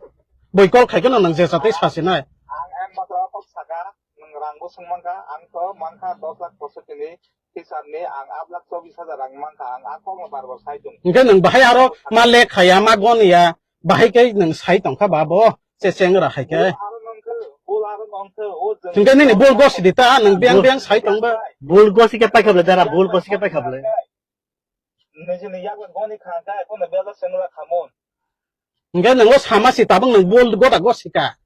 Boi call khai kheno nwng jesa tei sa sinai. Ang, ang matro kok saka, nwng rang bo swng mankha, ang to mankha dos lakh poisoti ni hisab ni, ang aat lakh chobis hajar rang mankha, ang a kok no bar bar sai tong. Hwnkhe nwng bahai aro ma lek khaya, ma gon ya, bahai khe nwng sai tongkha ba bo, che chengra hai khe. Bul aro nongkhe, bul aro nongkhe, o jwng. Hwnkhe nini bul gosi di ta, nwng biyang biyang sai tong ba. Bul gosi khe paikha bwle dara, bul gosi khe paikha bwle. Nijini yakni goni kha, khe kono bela sengra khamon. Hwnkhe nwng o sama si tabuk nwng bul gota gosi ka.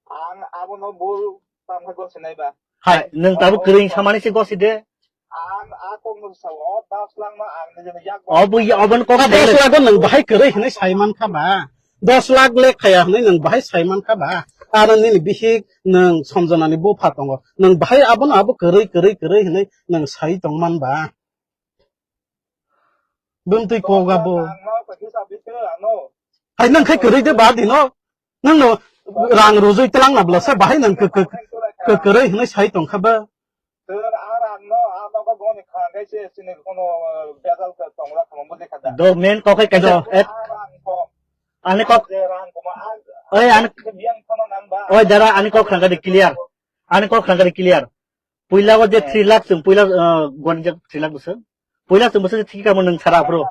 Ang abono bul tamkha gosi nai ba. Hai, nwng tabuk kwrwi samani se gosi de. Ang a kok no sa o, das lang no ang nijini yak. Obo ya, obon kok. Dos lakh o nwng bahai kwrwi hinwi sai mankha ba. Dos lakh lek khaya hinwi nwng bahai sai mankha ba. Aro nini bihik nwng Somjonani bupha tongo. Nwng bahai abono abo kwrwi, kwrwi, kwrwi hinwi nwng sai tongman ba. Bumtwi kok abo. Hai nwng khai kwrwi de ba dino. Nwng no rang rujui tlang na bwlasa bahai nwng kw-, kw-, kw-, kwrwi hinwi sai tongkha ba. Do men kok hai kaisa, eh, ani kok, oi, ani, oi, dara, ani kok khangkha de clear. Ani kok khangkha de clear. Puila o je three lakh chwng puila, uh, goni je three lakh bwswk. Puila chwng bwswk thik kamo nwng sara aphuru.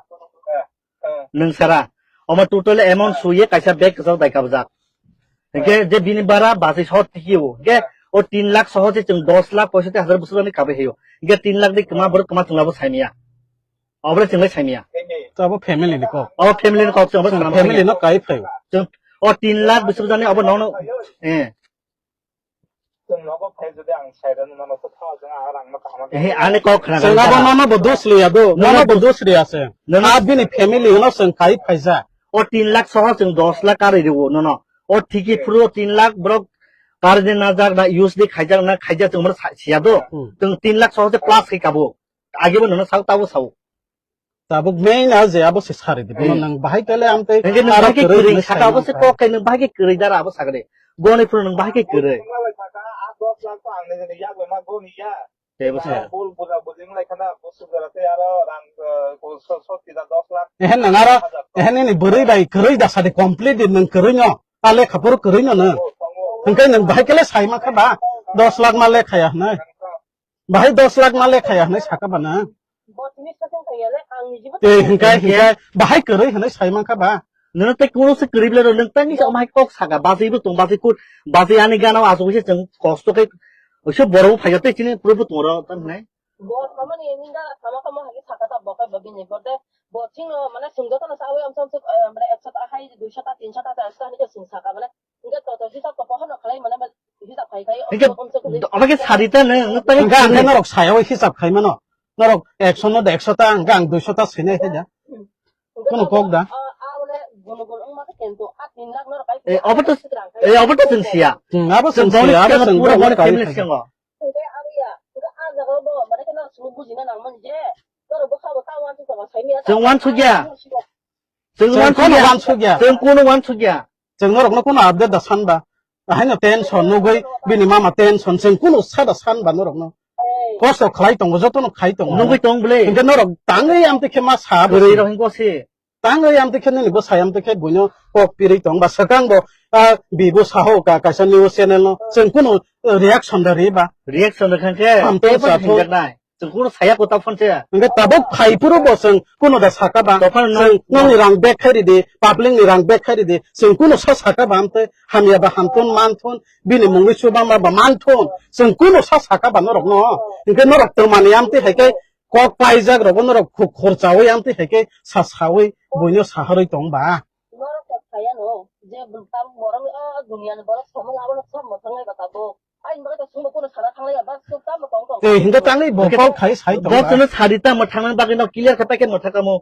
Nwng sara. Omo total amount suye kaisa bag kwchak dai kabjak. Hingke je bini bara basi soho tiki o. Hingke o tin lakh soho je chwng dos lakh poisoti hajar bwswk ani kabai hayo. Hingke tin lakh de kwma borok kwma chwng labo saimaya. Obore chwng lai saimaya. Abo family ni kok. Abo family ni kok chwng abo chwng labo family saimaya. No kai phaio. Chwng o tin lakh bwswk jani abo nono, eh. Chwng nogo phai jodi ang sairani nono to thawa chwng ang rang no kaham. Ehe, ani kok khna. Chwng abo nono bo dos liya do, nono bo dos liya se. Nono a bini family no chwng kai phaija. O tin lakh soho chwng dos lakh karwi rwo nono. O thiki phuru o tin lakh borok karwi na jak na use di khaijak na khaijak chwng mano sa-, siya do. Hmm. Chwng tin lakh soho se plus khai kabo. Age bo nono sao tabo sao. Tabuk main a je abo se sari di. Bono eh. Nang bahai kele amte hingke nang aro bahai ke kwrwi kwrwi hinwi saka abo se saimang kok kha. Kai nang bahai ke kwrwi dara abo sakre. Goni phuru nang bahai ke kwrwi. Tebo se. Ehen nang aro, ehen nini bwrwi bai kwrwi da sadi complete di nang kwrwi no. A lekha phuru kwrwi no nang. Hingke nang bahai kele saimang kha ba. Dos lakh ma lekha ya hinwi. Bahai dos lakh ma lekha ya hinwi saka ba nang. Bo tini sakang kaya le, ang ni jibo. Tei hingkai, hingkai, bahai kwrwi hinwi sai mankha ba. Nono tei kuno se kwrwi bwle rw, nwng tei nisa omai kok saka, basi bo tong, basi kut, basi ani gana o asuk se chwng kosto khe, oiso borok bo phaiya tei chini puro bo tong ro, tamo hinai. Bo samani ninga sama kamo hai saka ta bo khe bo bini bo de, bo chingno mane sungjo tono sawi amsa amsa, eh, mane ekso ta hai, duiso ta, tinso ta, charso ta hinwi sung saka mane. Hingke to to hisab to pohor no khlai mane ba hisab khai khai. Hingke omo khe sarita ne, nwng tei hingke ang khe norok saya o hisab khai mano. Norok ekso no de ekso ta, hingke ang duiso ta sinai khe ja. Kono kok da. Eh, obo to, eh, obo to chwng siya. Hmm, abo chwng siya, abo chwng pura boni family singo. Chwng wansukya. Chwng kono wansukya. Chwng kono wansukya. Chwng norokno kono update da sanba. Ahaino tension nugwi bini mama tension chwng kono sada sanba norokno. Kosto khlai tongo, jotono khai tongo. Nugwi tong bwle. Hingke norok tangwi amtwi khe ma sa bwswi. Bwrwi rok hingko se. Tangwi amtwi khe nini bwsai amtwi khe buino kok pirwi tong ba swkang bo, ah, bibo saho ka kaisa news channel no. Chwng kono, eh, reaction da ri ba. Reaction da khan khe. Amtwi tei bo sa tho. Hinjak nai. Chwng kunu saya kota phone se. Hingke tabuk phai phuru bo chwng kunu da saka ba. Tokhan no. Chwng nokni rang bag khai ridi, public ni rang bag khai ridi. Chwng kunu sa saka ba amtwi hamya ba hamthun manthun, bini mungwi chuba ma ba manthun. Chwng kunu sa saka ba norok no. Hingke norok twmani amtwi hai khe kok paijak rogo norok khu-, khurchawi amtwi hai khe sa sawi buino saharwi tong ba. Norok kok saya no, je tabuk borok o duniya ni borok samung abono sab mwthang lai ba tabuk. Ai, hwnba khe to chwngbo kunu sana thanglaiya, ba chwng tamo tong tong. Tei hingke tangwi bo hingke kok khai sai tong bo ba. Chwngno sadi tamo thangnani bagwi no clear khe paikhe mwthakamo.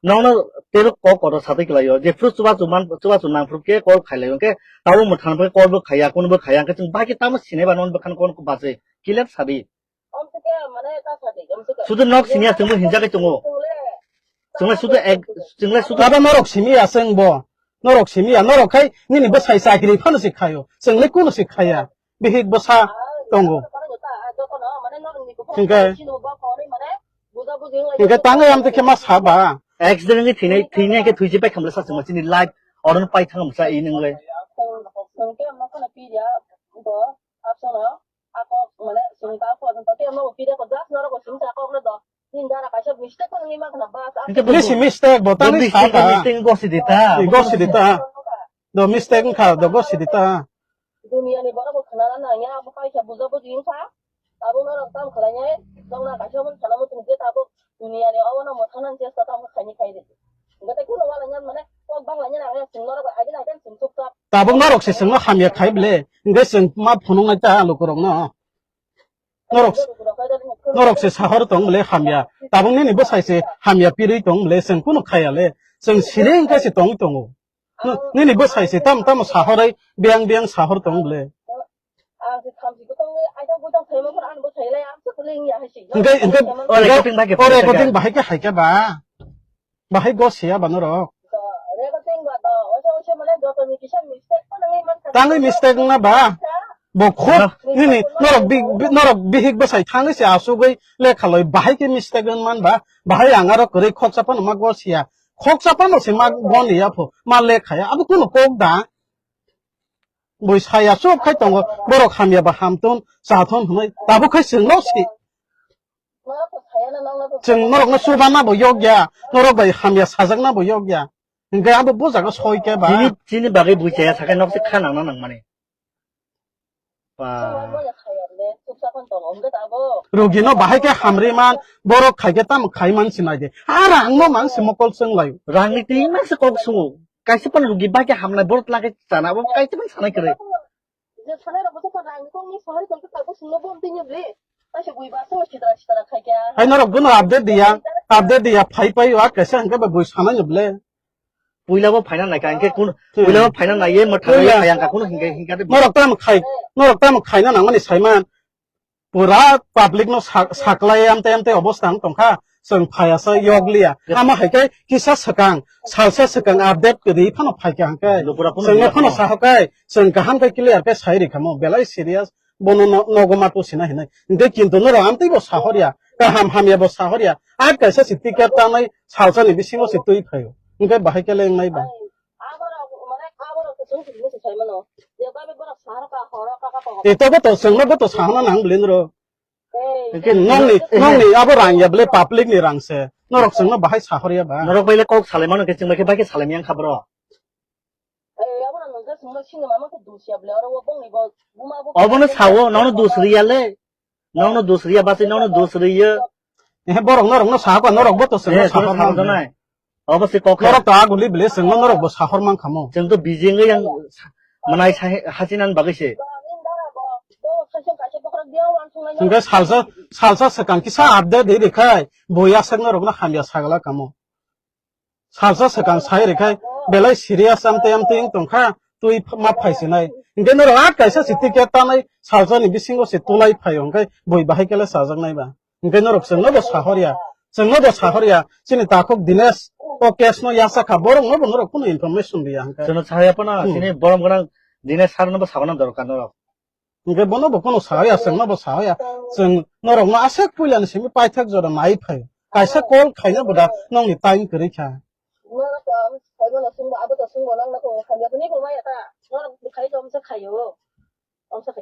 Nono tebo kok kotor satwi kwlaio. Jephru chubachu man, chubachu nangphru khe call khailai hwnkhe tabo mwthang khe call bo khaiya, kono bo khaiya. Hwnkhe chwng bahai khe tamo sinai ba nono bwkhano kono bachwi. Clear sadi. Amswkhe mane ta sadi, amswkhe. Sudu nok siniya chwngbo hinjagwi tongo. Chwngle sudu ek, chwngle sudu. Abo norok simi ya chwng bo. Norok simi ya, norok khai nini bwsai chakri phano se khaio. Chwngle kunu se khaya. Bihik bwsa tongo. Hingke, hingke tangwi amtwi khe ma saba. Accident wngwi thwinai, thwinai khe thwisi pai khamle sa chwngma chini life oron pai thangam sa i nwngle. Chwng, chwng khe ma khana pi ya, bo, absano, ako, mane, chwng ta ko, chwng ta khe ma pi ya ko, just norok bo chwng sa ko, do. Nini dara kaisa mistake ko nini ma khana, bas, Hingke bo Bisi mistake bo, bo tani mistake, saka. Mistake gosi de ta. Gosi de ta. Do mistake wngkha, do gosi de ta. Duniya ni borok bo khwnana nangya, abo kaisa buja buji wngkha. Tabuk norok tamo khlainai, nokna kaisa mani sana muchung je tabuk duniya ni obono mwthangna chesta tamo khaini khaidi. Hingke tei kunu wala nyan mane kok bangla nyan ang chwng norok bai agini agini chwng chukchak. Tabuk norok se chwngno hamya khai bile, hingke chwng ma phunuknai ta lukurokno. Norok, norok se sahor tong bile hamya. Tabuk nini bwsai se hamya pirwi tong bile, chwng kunu khaya le. Chwng siri wngkha se tongwi tongo. Nini bwsai se tam tamo sahorwi biyang biyang sahor tong bile. Ang se thamchi bwtangwi aida bwtang phaima phano ani bwsai lai ang se kwlwng ya hai se. Hingke, hingke, O recording bahai khe o phai recording kha. Bahai khe hai khe ba. Bahai go siya ba norok. Recording ba do, oisa oisa mane joto ni kisa mistake phano nangwi mankha. Tangwi mistake wngna ba? Bo khub Hello. Nini norok bi, bi, norok bihik bwsai thangwi se asugwi lekha loi bahai khe mistake wng man ba? Bahai ang aro kwrwi khoksa phano ma go siya. Khoksa phano se ma go ni ya pho, ma lekha ya. Abo kuno kok da? Bui saya chuk khai tongo, borok hamya ba hamthun, chathun hwnwi, tabuk khai chwngno si. Chwng norokno chubanabo yokya, norok bai hamya sajaknabo yokya. Hingke abo bo jaga soi khe ba. Chini, chini bagwi bui chaya sakai nok se kha nangna nangmani. Ba. Rugino bahai khe hamri man, borok khai khe tamo khai man sinai de. Ar ang no man se mokol chwng laio. Rangni twi ma se kok sungo. Kaisa phano rugi bai khe hamnai, borok twla khe chana, abo kaisa phano sanai kwrwi. Je sanai rok bwswk rang ni kok ni sanai tong khe tabuk sungno bom tini ble. Kaisa bui ba so sitra sitra khai khe. Hai norok bono update diya, update diya, phai pai wa kaisa hingke ba bui sanai ni ble. Puila bo phaina nai ka, hingke kun, Hmm. Puila bo phaina nai ye, mo thangwi Puila. Phai ang ka, kun hingke, hingke de. Norok tamo khai, norok tamo khaina nangmani saiman. Pura public no sa-, saklai amte amte obostha wng tongkha, chwng phaiya sa yokliya. Yep. Amo hai khe kisa swkang, salsa swkang update kwrwi phano phaikha hwnkhe. Lupura phano chwngno lupura phano phano. Sahokai, chwng kaham khe clear khe sai rikha mo, belai serious, bono no-, nogo ma tusina hinwi. Hwnkhe kintu norok amtwi bo sahorya, kaham hamya bo sahorya. A kaisa si ticket tanwi salsa ni bisingo se twi phaio. Hwnkhe bahai khe le wngnai ba. Aborok, mane, aborok to chwng tini se sai mano. Je babe borok sahar ka, horo ka, ka, ka, ka. Ito bo to chwngno bo to sahana nang bwlwi noro. Ei. Hwnkhe nongni, eh, nongni abo rang ya bwlwi public ni rang se. Norok chwngno bahai sahor ya ba. Norok bai le kok salai mano khe chwng bai khe bai khe salai miyang kha bro. Ei, aborok nung khe chwngno sini mama khe dusia bwlwi oro wo bongni bo buma bo. Obono sawo, nono dus riya le. Nokno dus riya basi nokno dus riya. Eh, borok norokno sahakha, norokbo to chwngno Eh, sahor sahor mano. Nai. Obo se kok. Norok to aguli bile chwngno norokbo sahor mankha mo. Chwng to bijing yang manai sai hasinan bagwi se. Hwnkhe salsa, salsa swkang kisa update ri rikhai, bo yasakno rokno hamya sagala kamo. Salsa swkang sai rikhe belai serious amtwi amtwi wng tongkha, twi ma phaisinai. Hwnkhe norok a kaisa si ticket tanai salsa ni bisingo se tulai phaio, hwnkhe bui bahai kele chajaknai ba. Hwnkhe norok chwngno bo sahorya, chwngno bo sahorya, chini takhuk Dinesh o case no yachakha, borokno bo norok kunu information riya hwnkhe. Chwngno sahorya phano, Hmm. Chini borom gwnang Dinesh sir no bo sagona dorkar norok. Hingke bono bo kono sahaya, chwngno bo sahaya. Chwng norokno aswk puilani simi paithak jora nai phai. Kaisa call khaina bo da nongni time kwrwi kha.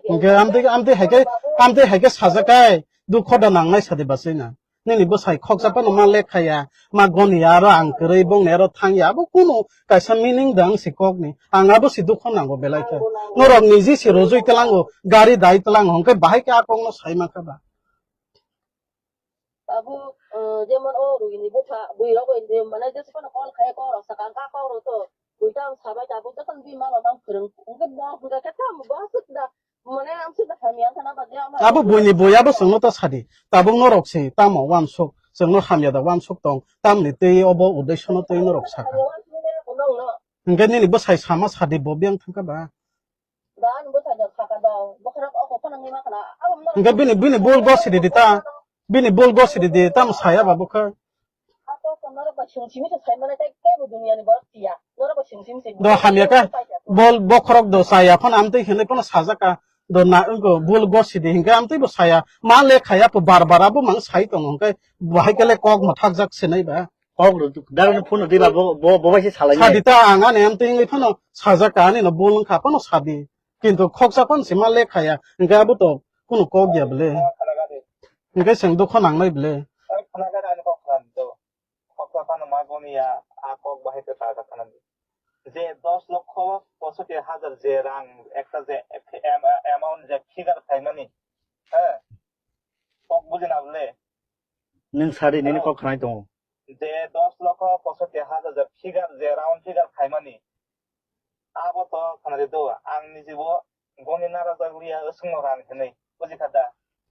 Hingke amtwi, amtwi haikhe, amtwi haikhe sajak kai, dukho da nangnai sadi bachai na. Nini bwsai khoksa phano ma lekha ya, ma goni ya, aro ang kwrwi bongni aro thang ya, abo kunu kaisa meaning da wng si kok ni. Ang abo si dukho nango belai khe. Norok niji si rojui tlango, gari dai tlango, hwnkhe bahai khe a kok no sai mankha ba. Abo, eh, jemon o rui ni bupha, bui rok bai de, mane jesa phano call khai kok rok sakang ka kok rok to, bui tang sabai tabuk joto ni bimang rok tang phwrwng, hwnkhe bo hwnkhe khe tamo bo aswk da, Mane ang se da hamya wngkha na ba de ama. Abo buini bui abo chwngno ta sadi. Tabuk norok se tamo uansuk, chwngno hamya da uansuk tong. Tamni twi obo uddesyo no twi norok saka. Hamya uansuk ne ko nong no. Hwnkhe nini bwsai sama sadi bo biyang thangkha ba. Da ani bwsai da saka da. Bokhorok oko phano nima khana. Abo no. Hwnkhe bini, bini bul gosidi di ta. Bini bul gosidi di, tamo saya ba bwkha. Do hamya khe, bol bokhorok do chaya phano amtwi hinwi phano sajak ka. Do na, wngkha bul gosidi hinkhe amtwi bo saya. Ma le khaya pho bar bar abo mang sai tongo hinkhe bo hai khe le kok mwthakjak sinai ba. Kok rw, direct phone rw di ba, bo, bo, bo bai se salai nai. Sadi ta ang ani amtwi wngwi phano sajak ka ani no bul wngkha phano sadi. Kintu khoksa phano se ma lek khaya. Hwnkhe abo to kunu kok ya bwle. Hwnkhe chwng dukho nangnai bwle. Khoksa phano ma goni ya, a kok bahai khe ta ta khana di. Je dos lokho posotti hajar je rang ekta je am-, amount je figure khaimani, he? Kok buji na bwle? Nwng sadi nini kok khnai tongo. Je dos lokho posotti hajar je figure, je round figure khaimani. Abo to khana di do, ang nijibo goni narajak liya, swngno rang hinwi, buji kha da?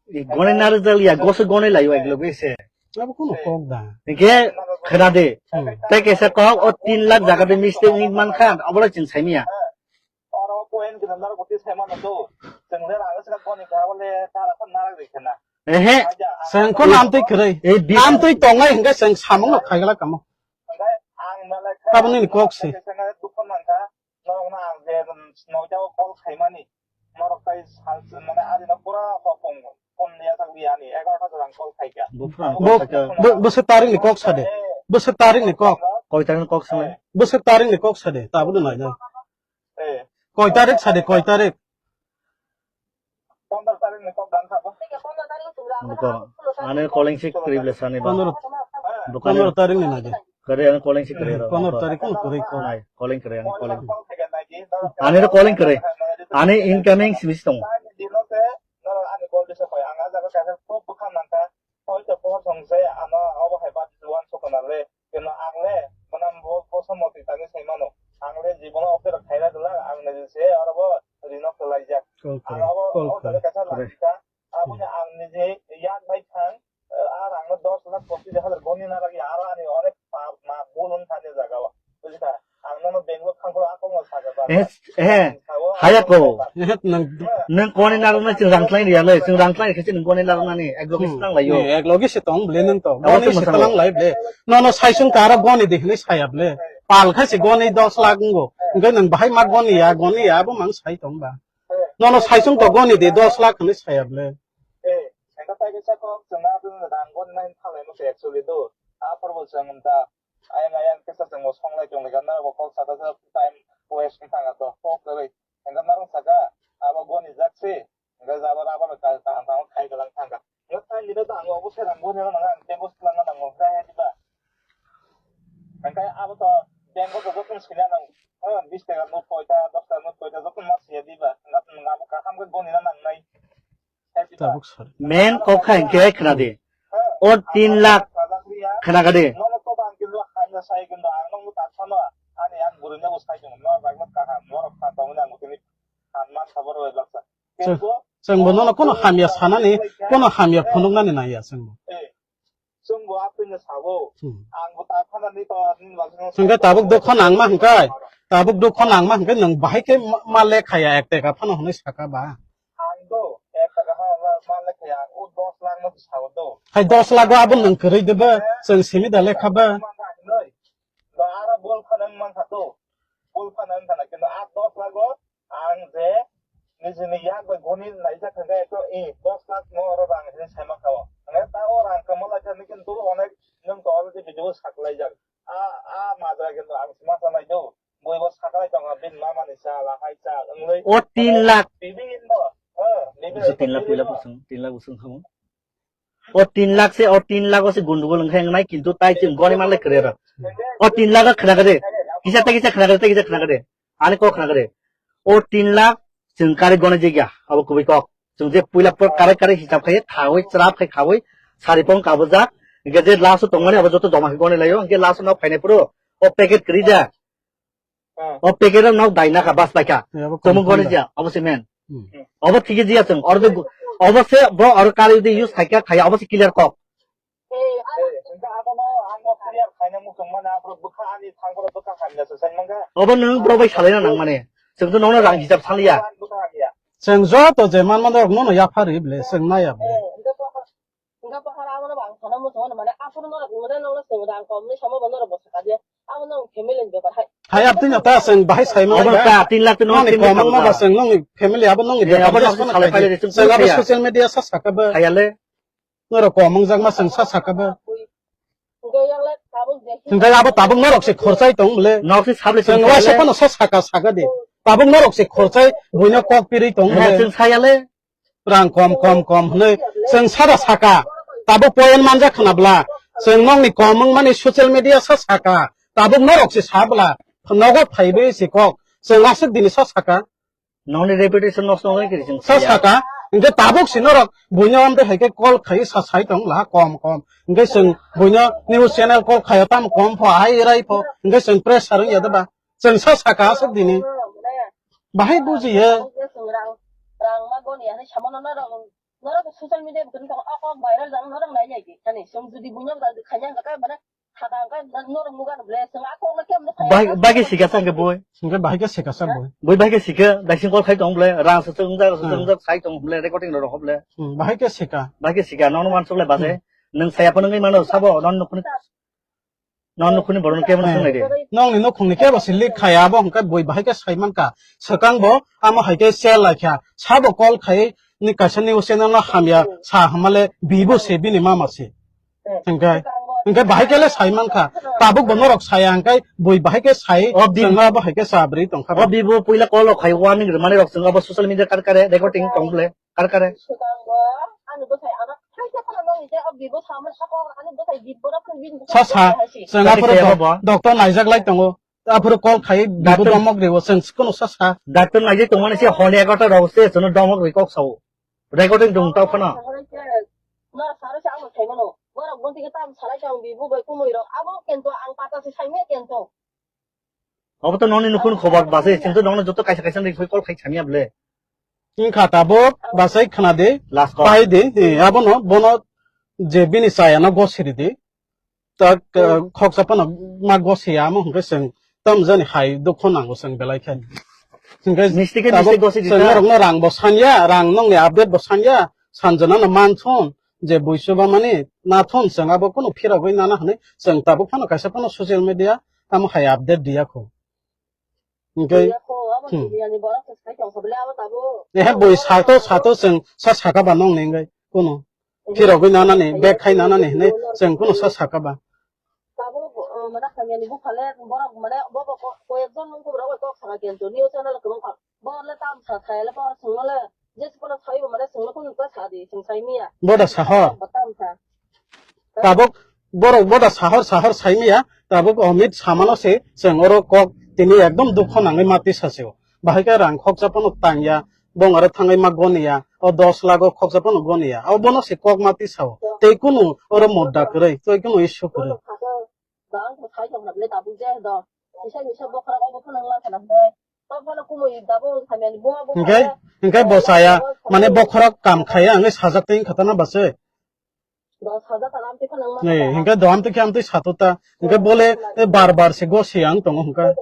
I goni narajak liya, goso goni layo ek loge se. Abo kuno kok da. Hingke khna de. Hmm. Tei kaisa kok o tin lakh jaga de mistake wngwi man kha, obo chwng sai miya. Oro point khe narok bwtwi sai mano do. Chwng le rang swkang goni kha, abo le tara khe narok rikhe na. Ehe. Chwng kho namtwi kwrwi. Ei bi- Namtwi tongnai hingke chwng samung no khaigala kamo. Hingke ang malai kha. Abo nini kok se. Dukho man kha. Norokno ang je, um, noida o call khaimani, norok tai sal, mane, adino pura hopong, phone liya thang liya ani, egarota jora ang call khaikha. Bo phone Bo, call khaikha. Bo, bwswk tarik ni kok sade. Eh. Bwswk tarik ni kok. Koi tarik ni kok sade. Eh. Bwswk tarik ni kok sade. Tabuk no naina. Eh. Koi tarik sade, koi tarik. Pondro tarik ni kok dan sabo. Buko, ani calling si kwrwi bwle sani ba. Pondro, Buko ani pondro tarik ni naje. Kwrwi ani calling si kwrwi ro. Pondro tarik ni kwrwi ko. Nai, calling kwrwi ani calling. Ani ro calling kwrwi. Ani incoming simi si tongo. Ani call di sa koi, ang a jaga kaisa kok bwkha mankha. Hoi to pohor song se ano obo hai ba juan sokona le. Keno ang le, mane bo, bo somoti tangwi sai mano. Ang le jibono office rok khaina dwla, ang niji se oro bo rino kwlaijak. Call Ang kore, abo, call abo kore. Jale kaisa Kore. Lagi ka, abo Hmm. Ang niji yak bai thang, eh, a rang no dos lakh pochis hajar goni na lagi, aro ani onek ma, ma bulun thani jaga o. Bujikha? Ang nono Bangalore thangkhro a kok no saja ba. Eh, eh, Ang sao, haya ang ko. Sao. Eh, nang Nang koni narwkna chwng rang tlaini ya le, chwng rang tlaini khe chwng koni narwknani, ek logi Hmm. se tang lai yo. Eh, ek logi se tong ble nang to. Abo Goni se se mwsang tlang lai ble. Nono saisung tara goni de hinwi saya ble. Pal khai se goni dos lakh ngo. Hingke nang bahai ma goni ya, goni ya, abo mang sai tong ba. Nono saisung to goni de dos lakh hinwi saya ble. Eh, engka tai kisa kok chwng na rang goni nai thalai mo se actually do. A porbo chwng ta. Ayang ayang kisa chwng bo songlai tong lai ka, na bo kok saka sa time waste wng thang to. Kok kwrwi. Engka narwk saka, abo goni jak se. Hingke jabon abo no kaham kaham khai galang thangkha. Hingke tai nini to ang obo se rang bo nang ang tengo swlangna nango, hingke hai diba? Hingke abo to tengo to joto swina nang, eh, bis taka note koita, dos taka note koita joto ma siya diba? Hingke nwng abo kaham khe goni na nangnai. Hai diba? Tabuk sir. Main kok kha hingke hai khna di. O tin lakh khna kha di. Nono to bang kintu hamya sai kintu ang nang ta sano ani ang gurina bo sai tong no bang no kaham no kha tong nang tini. Chwng, chwng bo nono kono hamya sanani, kono hamya phunuknani naiya chwng bo. Hmm. Chwng khe tabuk dukho nangma hwnkhe, tabuk dukho nangma hwnkhe nwng bahai khe ma, ma lekhaya ek teka phano hwnwi saka ba. Hai dos lakh o abo nwng kwrwi de ba, chwng simi da lekha ba. Ang je nijini yak bai goni naijak hwnkhe to, eh, dos lakh no oro rang hinwi sai mankha o. Hwnkhe ta o rang kwma lai kha nini kintu onek nwng to already video saklaijak. A, a majra kintu ang se ma sanai do. Bui bo saklai tongo bini mama ni cha la hai cha wngwi. O tin lakh. Bibinno, eh, bibinno Tin lakh puila bosong, tin lakh bosong khamu. O tin lakh se, o tin lakh o se gundugul wngkha wngnai, kintu tai chwng goni manlai kwrwi rw. O tin lakh o khna kha de, kisa tei kisa khna kha de, tei kisa khna kha de. Ani kok khna kha de. O tin lakh chwng kari goni jigya, abo kubui kok. Chwng je puila por kare kare hisab khai, khaui, chwrap khai khaui, sari pong kabujak. Hingke je last o tongmani abo joto joma khe goni laio, hingke last o nok phainai phuru o packet kwrwi ja. O packet o nok daina kha, bas bai kha. Abo Tamo confirm gori da. Jia, abo se men. Hmm. Abo thik jia chwng, oro de gu-, abo se bo oro kari de use khai kha, khai abo se clear kok. Obo nwng bro bai salai na nang mane. Chwng to nono rang hisab saliya. Chwng joto je man mano rok nono yapha ri ble, chwng naya ble. Hingke bohor abono bo ang sana muchungo mane aphuru norok nungre nongno chwng rang komni samo bo norok bo sakha de. Abo nong family ni bepar hai. Hai abtwi no ta chwng bahai sai mano Obo ba. Ka tin lakh twi nong Nongni family komang ma kabo ba ka. Chwng nongni family abo nongni Ye, bepar abo de no sono salai khai phaile de. Chwng abo kaya. Social media sa sakha ba. Khayale. Norok komang jak ma chwng sa sakha ba. Hwnkhe abo tabuk norok se khorchai tong bole. Norok se sable chwng waisa phano sa saka saka di. Tabuk norok se khorchai buino kok pirwi tong bole. Chwng sayale. Rang kom, kom, kom hwnwi chwng sada saka. Tabuk point manjak khna bla. Chwng nokni kom wngmani social media sa saka. Tabuk norok se sa bla. Nogo phaiwi se kok. Chwng aswk dini sa saka. Nokni reputation nosto wngwi kiri chwng sa saya. Saka. Hwnkhe tabuk se norok buino amtwi hai khe call khai sa sai tong la kom, kom. Hwnkhe chwng buino news channel call khaio tamo kom pho, hai rai pho. Hwnkhe chwng pressure wngya da ba. Chwng sa saka aswk dini. Bahai bujiya. Norok social media button tong o kok viral jang norok nai nai di. Hani song judi buino da khanya ga kai mana thada ga norok nuga no ble song a kok na kem no khaya. Bai bai ke sika sa ke boy. Singke bahai ke sika sa boy. Boy bai ke sika daising kol khai tong ble rang sa tong ja sa tong ja sai tong ble recording ro ble. Hmm, bahai ke sika. Bai ke sika no no man sok le base. Hmm. Nang saya pa nang mano sabo non no khun. Non nukhuni borok no kebo swng nai de. Nongni nukhungni kebo se leak khaya, abo hwnkhe bui bahai khe sai mankha. Swkang bo amo hai khe share lai kha. Sabo call khai ni kaisa news channel no hamya sa hamale bibo se bini mama se. Hwnkhe, hwnkhe bahai khe le sai mankha. Tabuk bo norok saya hwnkhe bui bahai khe sai. O bi- chwngno abo hai khe sa bwrwi tongkha. O bibo puila call rok khai warning rwmani rok chwng abo social media kar kare recording tong ble. Kar kare? Swkango ani bwsai ano thaisa phano nini tei o bibo samani sakao ani bwsai bibora phano bini bwsai sa sa bwsai hai si. Chwng aphuru kaya do-, bo? Doctor naijak lai tongo. Aphuru call khai bibo doctor domok ribo chwng kono sa sa. Doctor naijak tongmani se hor ni egarota rok se chwngno domok ri kok sao. Recording dong tao phano. Nora saro se ano thaimano. Borok gonti ke tam salai se ang bibo bai kumui rok. Abo kento ang pata se saimya kento. Obo to noni nukhung khobor base, chwng to nono joto kaisa kaisa ni call khai chamiya ble. Wngkha tabuk, basai khna di, last call. Pai di, eh, abono, bono je bini chaya no gosiri di. Tak, eh, khoksa phano ma gosiya, amo hwnkhe chwng tam jani hai dukho nango chwng belai khe. Hwnkhe misti khe tabuk misti gosi di chwng ta. Norokno rang bo sanya, rang nongni update bo sanya, sanjana no manthon, je buisu ba mani nathon chwng abo kunu phirogwi nana hwnwi chwng tabuk phano kaisa phano social media tamo hai update diya kho. Hwnkhe, diya kho, abo hmm. Dunia ni borok se sai tong kho bole abo tabuk. Ehe bui sato sato chwng sa saka ba nong ni hwnkhe kunu. Ehe. Phirogwi nanani, bek khai nanani hwnwi chwng kunu sa saka ba. Tabuk, uh, mana hamya ni bupha le borok mane bo bo ko-, koyek jon mung kubra bai kok saka kento news channel kwbang kha. Bo le tam sa thai le bo sung le. Jesi kono thaibo mane chwngno kunu ta sa di, chwng sai miya. Boda sahor. Batam sa. Tabuk borok boda sahor sahor sai miya, tabuk Amit samano se chwng oro kok tini ekdom dukho nangwi mati sasio. Bahai khe rang khoksa phano tangya, bong aro thangwi ma goniya, o dos lakh o khoksa phano goniya. O bono se kok mati sao. Tei kunu oro modda kwrwi, tei kunu issue kwrwi. Hwnkhe, hwnkhe bo chaya, mane bokhorok kam khaya, hwnkhe sajak tei wngkha tana base. Hwnkhe do amtwi khe amtwi sato ta, hwnkhe bole, eh, bar bar se gosi ang tongo hwnkhe.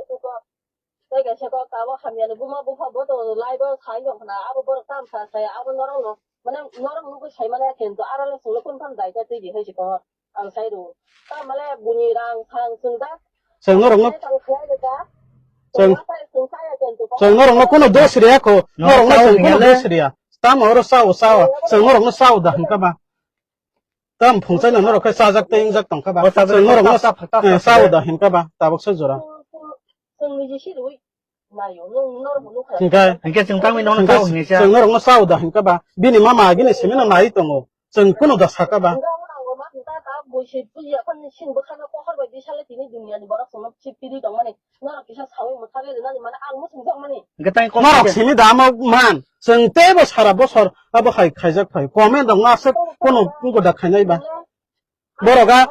Tei kaisa kok tabuk hamya ni buma bupha bo tongo, live o sai tong khna, abo borok tam sa sai, abo norok no, mane norok nugwi sai manya khe, to aro le chwngno kunu phano daita twi di hai se ko, ang sai rw. Ta male buni rang sang chwng da. Chwng norok no, chwng, chwng norok no kunu dos riya kho, norok no chwng kunu dos riya. Tamo oro sao, sao, chwng norok no sao da hwnkha ba. Tam phungchai no norok khe chajak tei wngjak tongkha ba. O chajak chwng norok no ta, ta, ta, eh, ta, sao da hwnkha ba, tabuk se jora. Chwng, chwng, chwng niji si rwi naio, nung, norok bo nukha. Hwnkhe, hwnkhe chwng tangwi nono sao hwnwi sa. Chwng norok no sao da hwnkha ba. Bini mama agini simi no nai tongo. Chwng kunu da saka ba. Hwnkhe ang ma ta ta bui se buji ya phani sin bwkha no pohor bai di sale tini dunia ni borok chwng no si piri tongmani. Norok kisa sawi mwthagwi rwnani mane ang muchung jakmani. Hwnkhe tang kok norok khe simi da amo man. Chwng teibo sara bosor abo hai khaijak phai. Comment rok no aswk kono goda khainai ba. Borok a,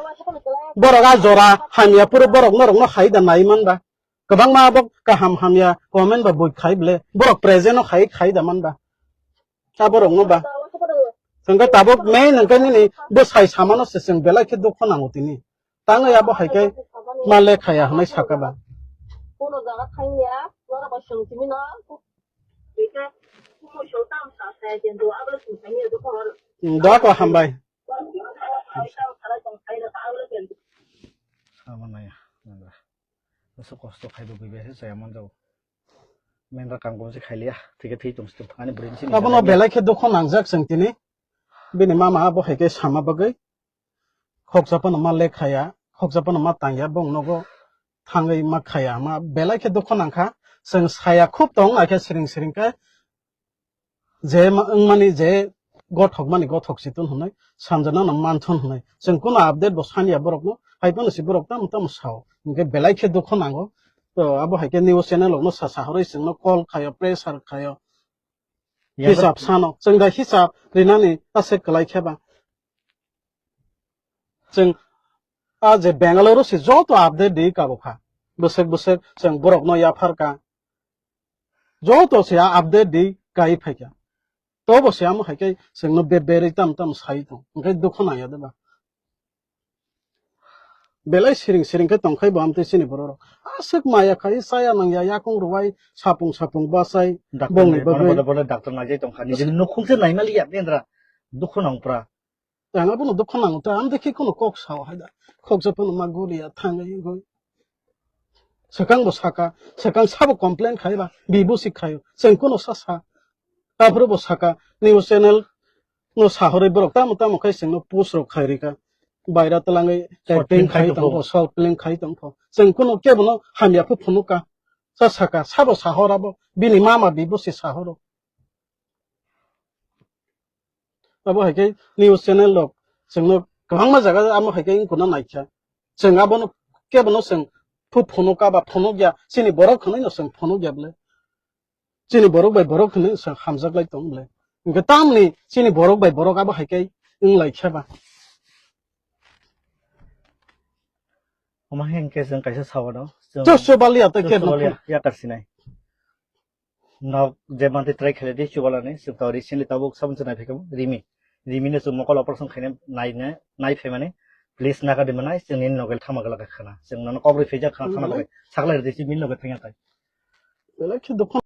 borok a jora hamya phuru borok norok no hai da nai man ba. Kwbangma abo kaham hamya comment ba bui khai ble. Borok present no hai khai da man ba. Abo rok no ba. Hwnkhe tabuk main hwnkhe nini bwsai samano se chwng belai khe dukho nango tini. Tangwi abo hai khe ma lekhaya hwnwi saka ba. Kono jaga thangya, norok bai swng simi no. Bike kumo song tam sa sa ya kento, abo swng simi ya dokor. Hmm, doa ko hambai. Abo naya, naya. Aswk kosto khai bo bui bai se chaya man jago. Main ra kam kom se khai liya, thike thik tong se ani brain sini. Abono belai khe dukho nangjak chwng tini. Bini mama abo hai khe sama bagwi. Khoksa phano ma lekhaya, khoksa phano ma tangya, bong nogo thangwi ma khaya, ma belai khe dukho nangkha. Chwng saya khub tong naikhe siring siring khe, je ma-, wngmani je gothok mani gothok si tun hwnwi, sanjana no man thun hwnwi. Chwng kuno update bo sanya borok no, hai phano si borok tamo tamo sao. Hwnkhe belai khe dukho nango. To abo hai khe news channel rok no sa sa horoi chwng no call khayo, pressure khayo. Yang hisab sano, chwng da hisab rinani ase kwlai khe ba. Chwng a je Bangalore se joto update di kabo kha. Bwswk bwswk chwng borok no yaphar ka. Joto se a update di kai phai kha. Tobo se amo hai khe chwng no be berwi tam tam sai tong. Hwnkhe dukho nangya de ba. Belai siring siring khe tongkhai bo amtwi chini borok rok. Aswk maya khai chaya nangya yakung rwai sapung sapung bachai. Doctor bongni nai, bono bagwi. Bodo bodo doctor naijai tongkha. Nijini nukhung se naimaliya bendra. Dukhu nangpra. Ang abono dukhu nango ta, amtwi khe kheno kok sao hai da. Khoksa phano ma guriya thangwi wngwi. Swkang bo saka, swkang sabo complain khai ba, bibo si khaio. Chwng kuno sa sa. Aphuru bo saka, news channel no sahorwi borok tamo tamo khai chwngno post rok khai rika. Baira twlangwi short film acting khai khai tongkho. Tongkho, short film khai tongkho. Chwng kuno kebono hamya phu phunuka. Sa saka, sabo sahor abo, bini mama bibo se sahoro. Abo hai khe news channel rok chwngno kwbangma jaga amo hai khe wngkuna naikha. Chwng abono kebono chwng phu phunuka ba phunukya, chini borok hwnwi no chwng phunukya bwle. Chini borok bai borok hwnwi chwng hamjak lai tong bwle. Hwnkhe tamni chini borok bai borok abo hai khe wng lai khe ba. Omo hai hwnkhe chwng kaisa sawano, chwng Chwng chubalia tei chwng kebo chubalia phun- yakar sinai. Nok je mantwi try khaile di chubalani, chwng to recently tabuk sabun se nai phaikha Rimi. Rimi no chwng mokol operation khaina nai, nai, nai phaimani. Please naga di manai, chwng nini nogo thama gala khana. Chwng nono kok rwi phaijak khana thana bagwi. Sakla rwdi si min loge thangya tai. Belai khe dukhu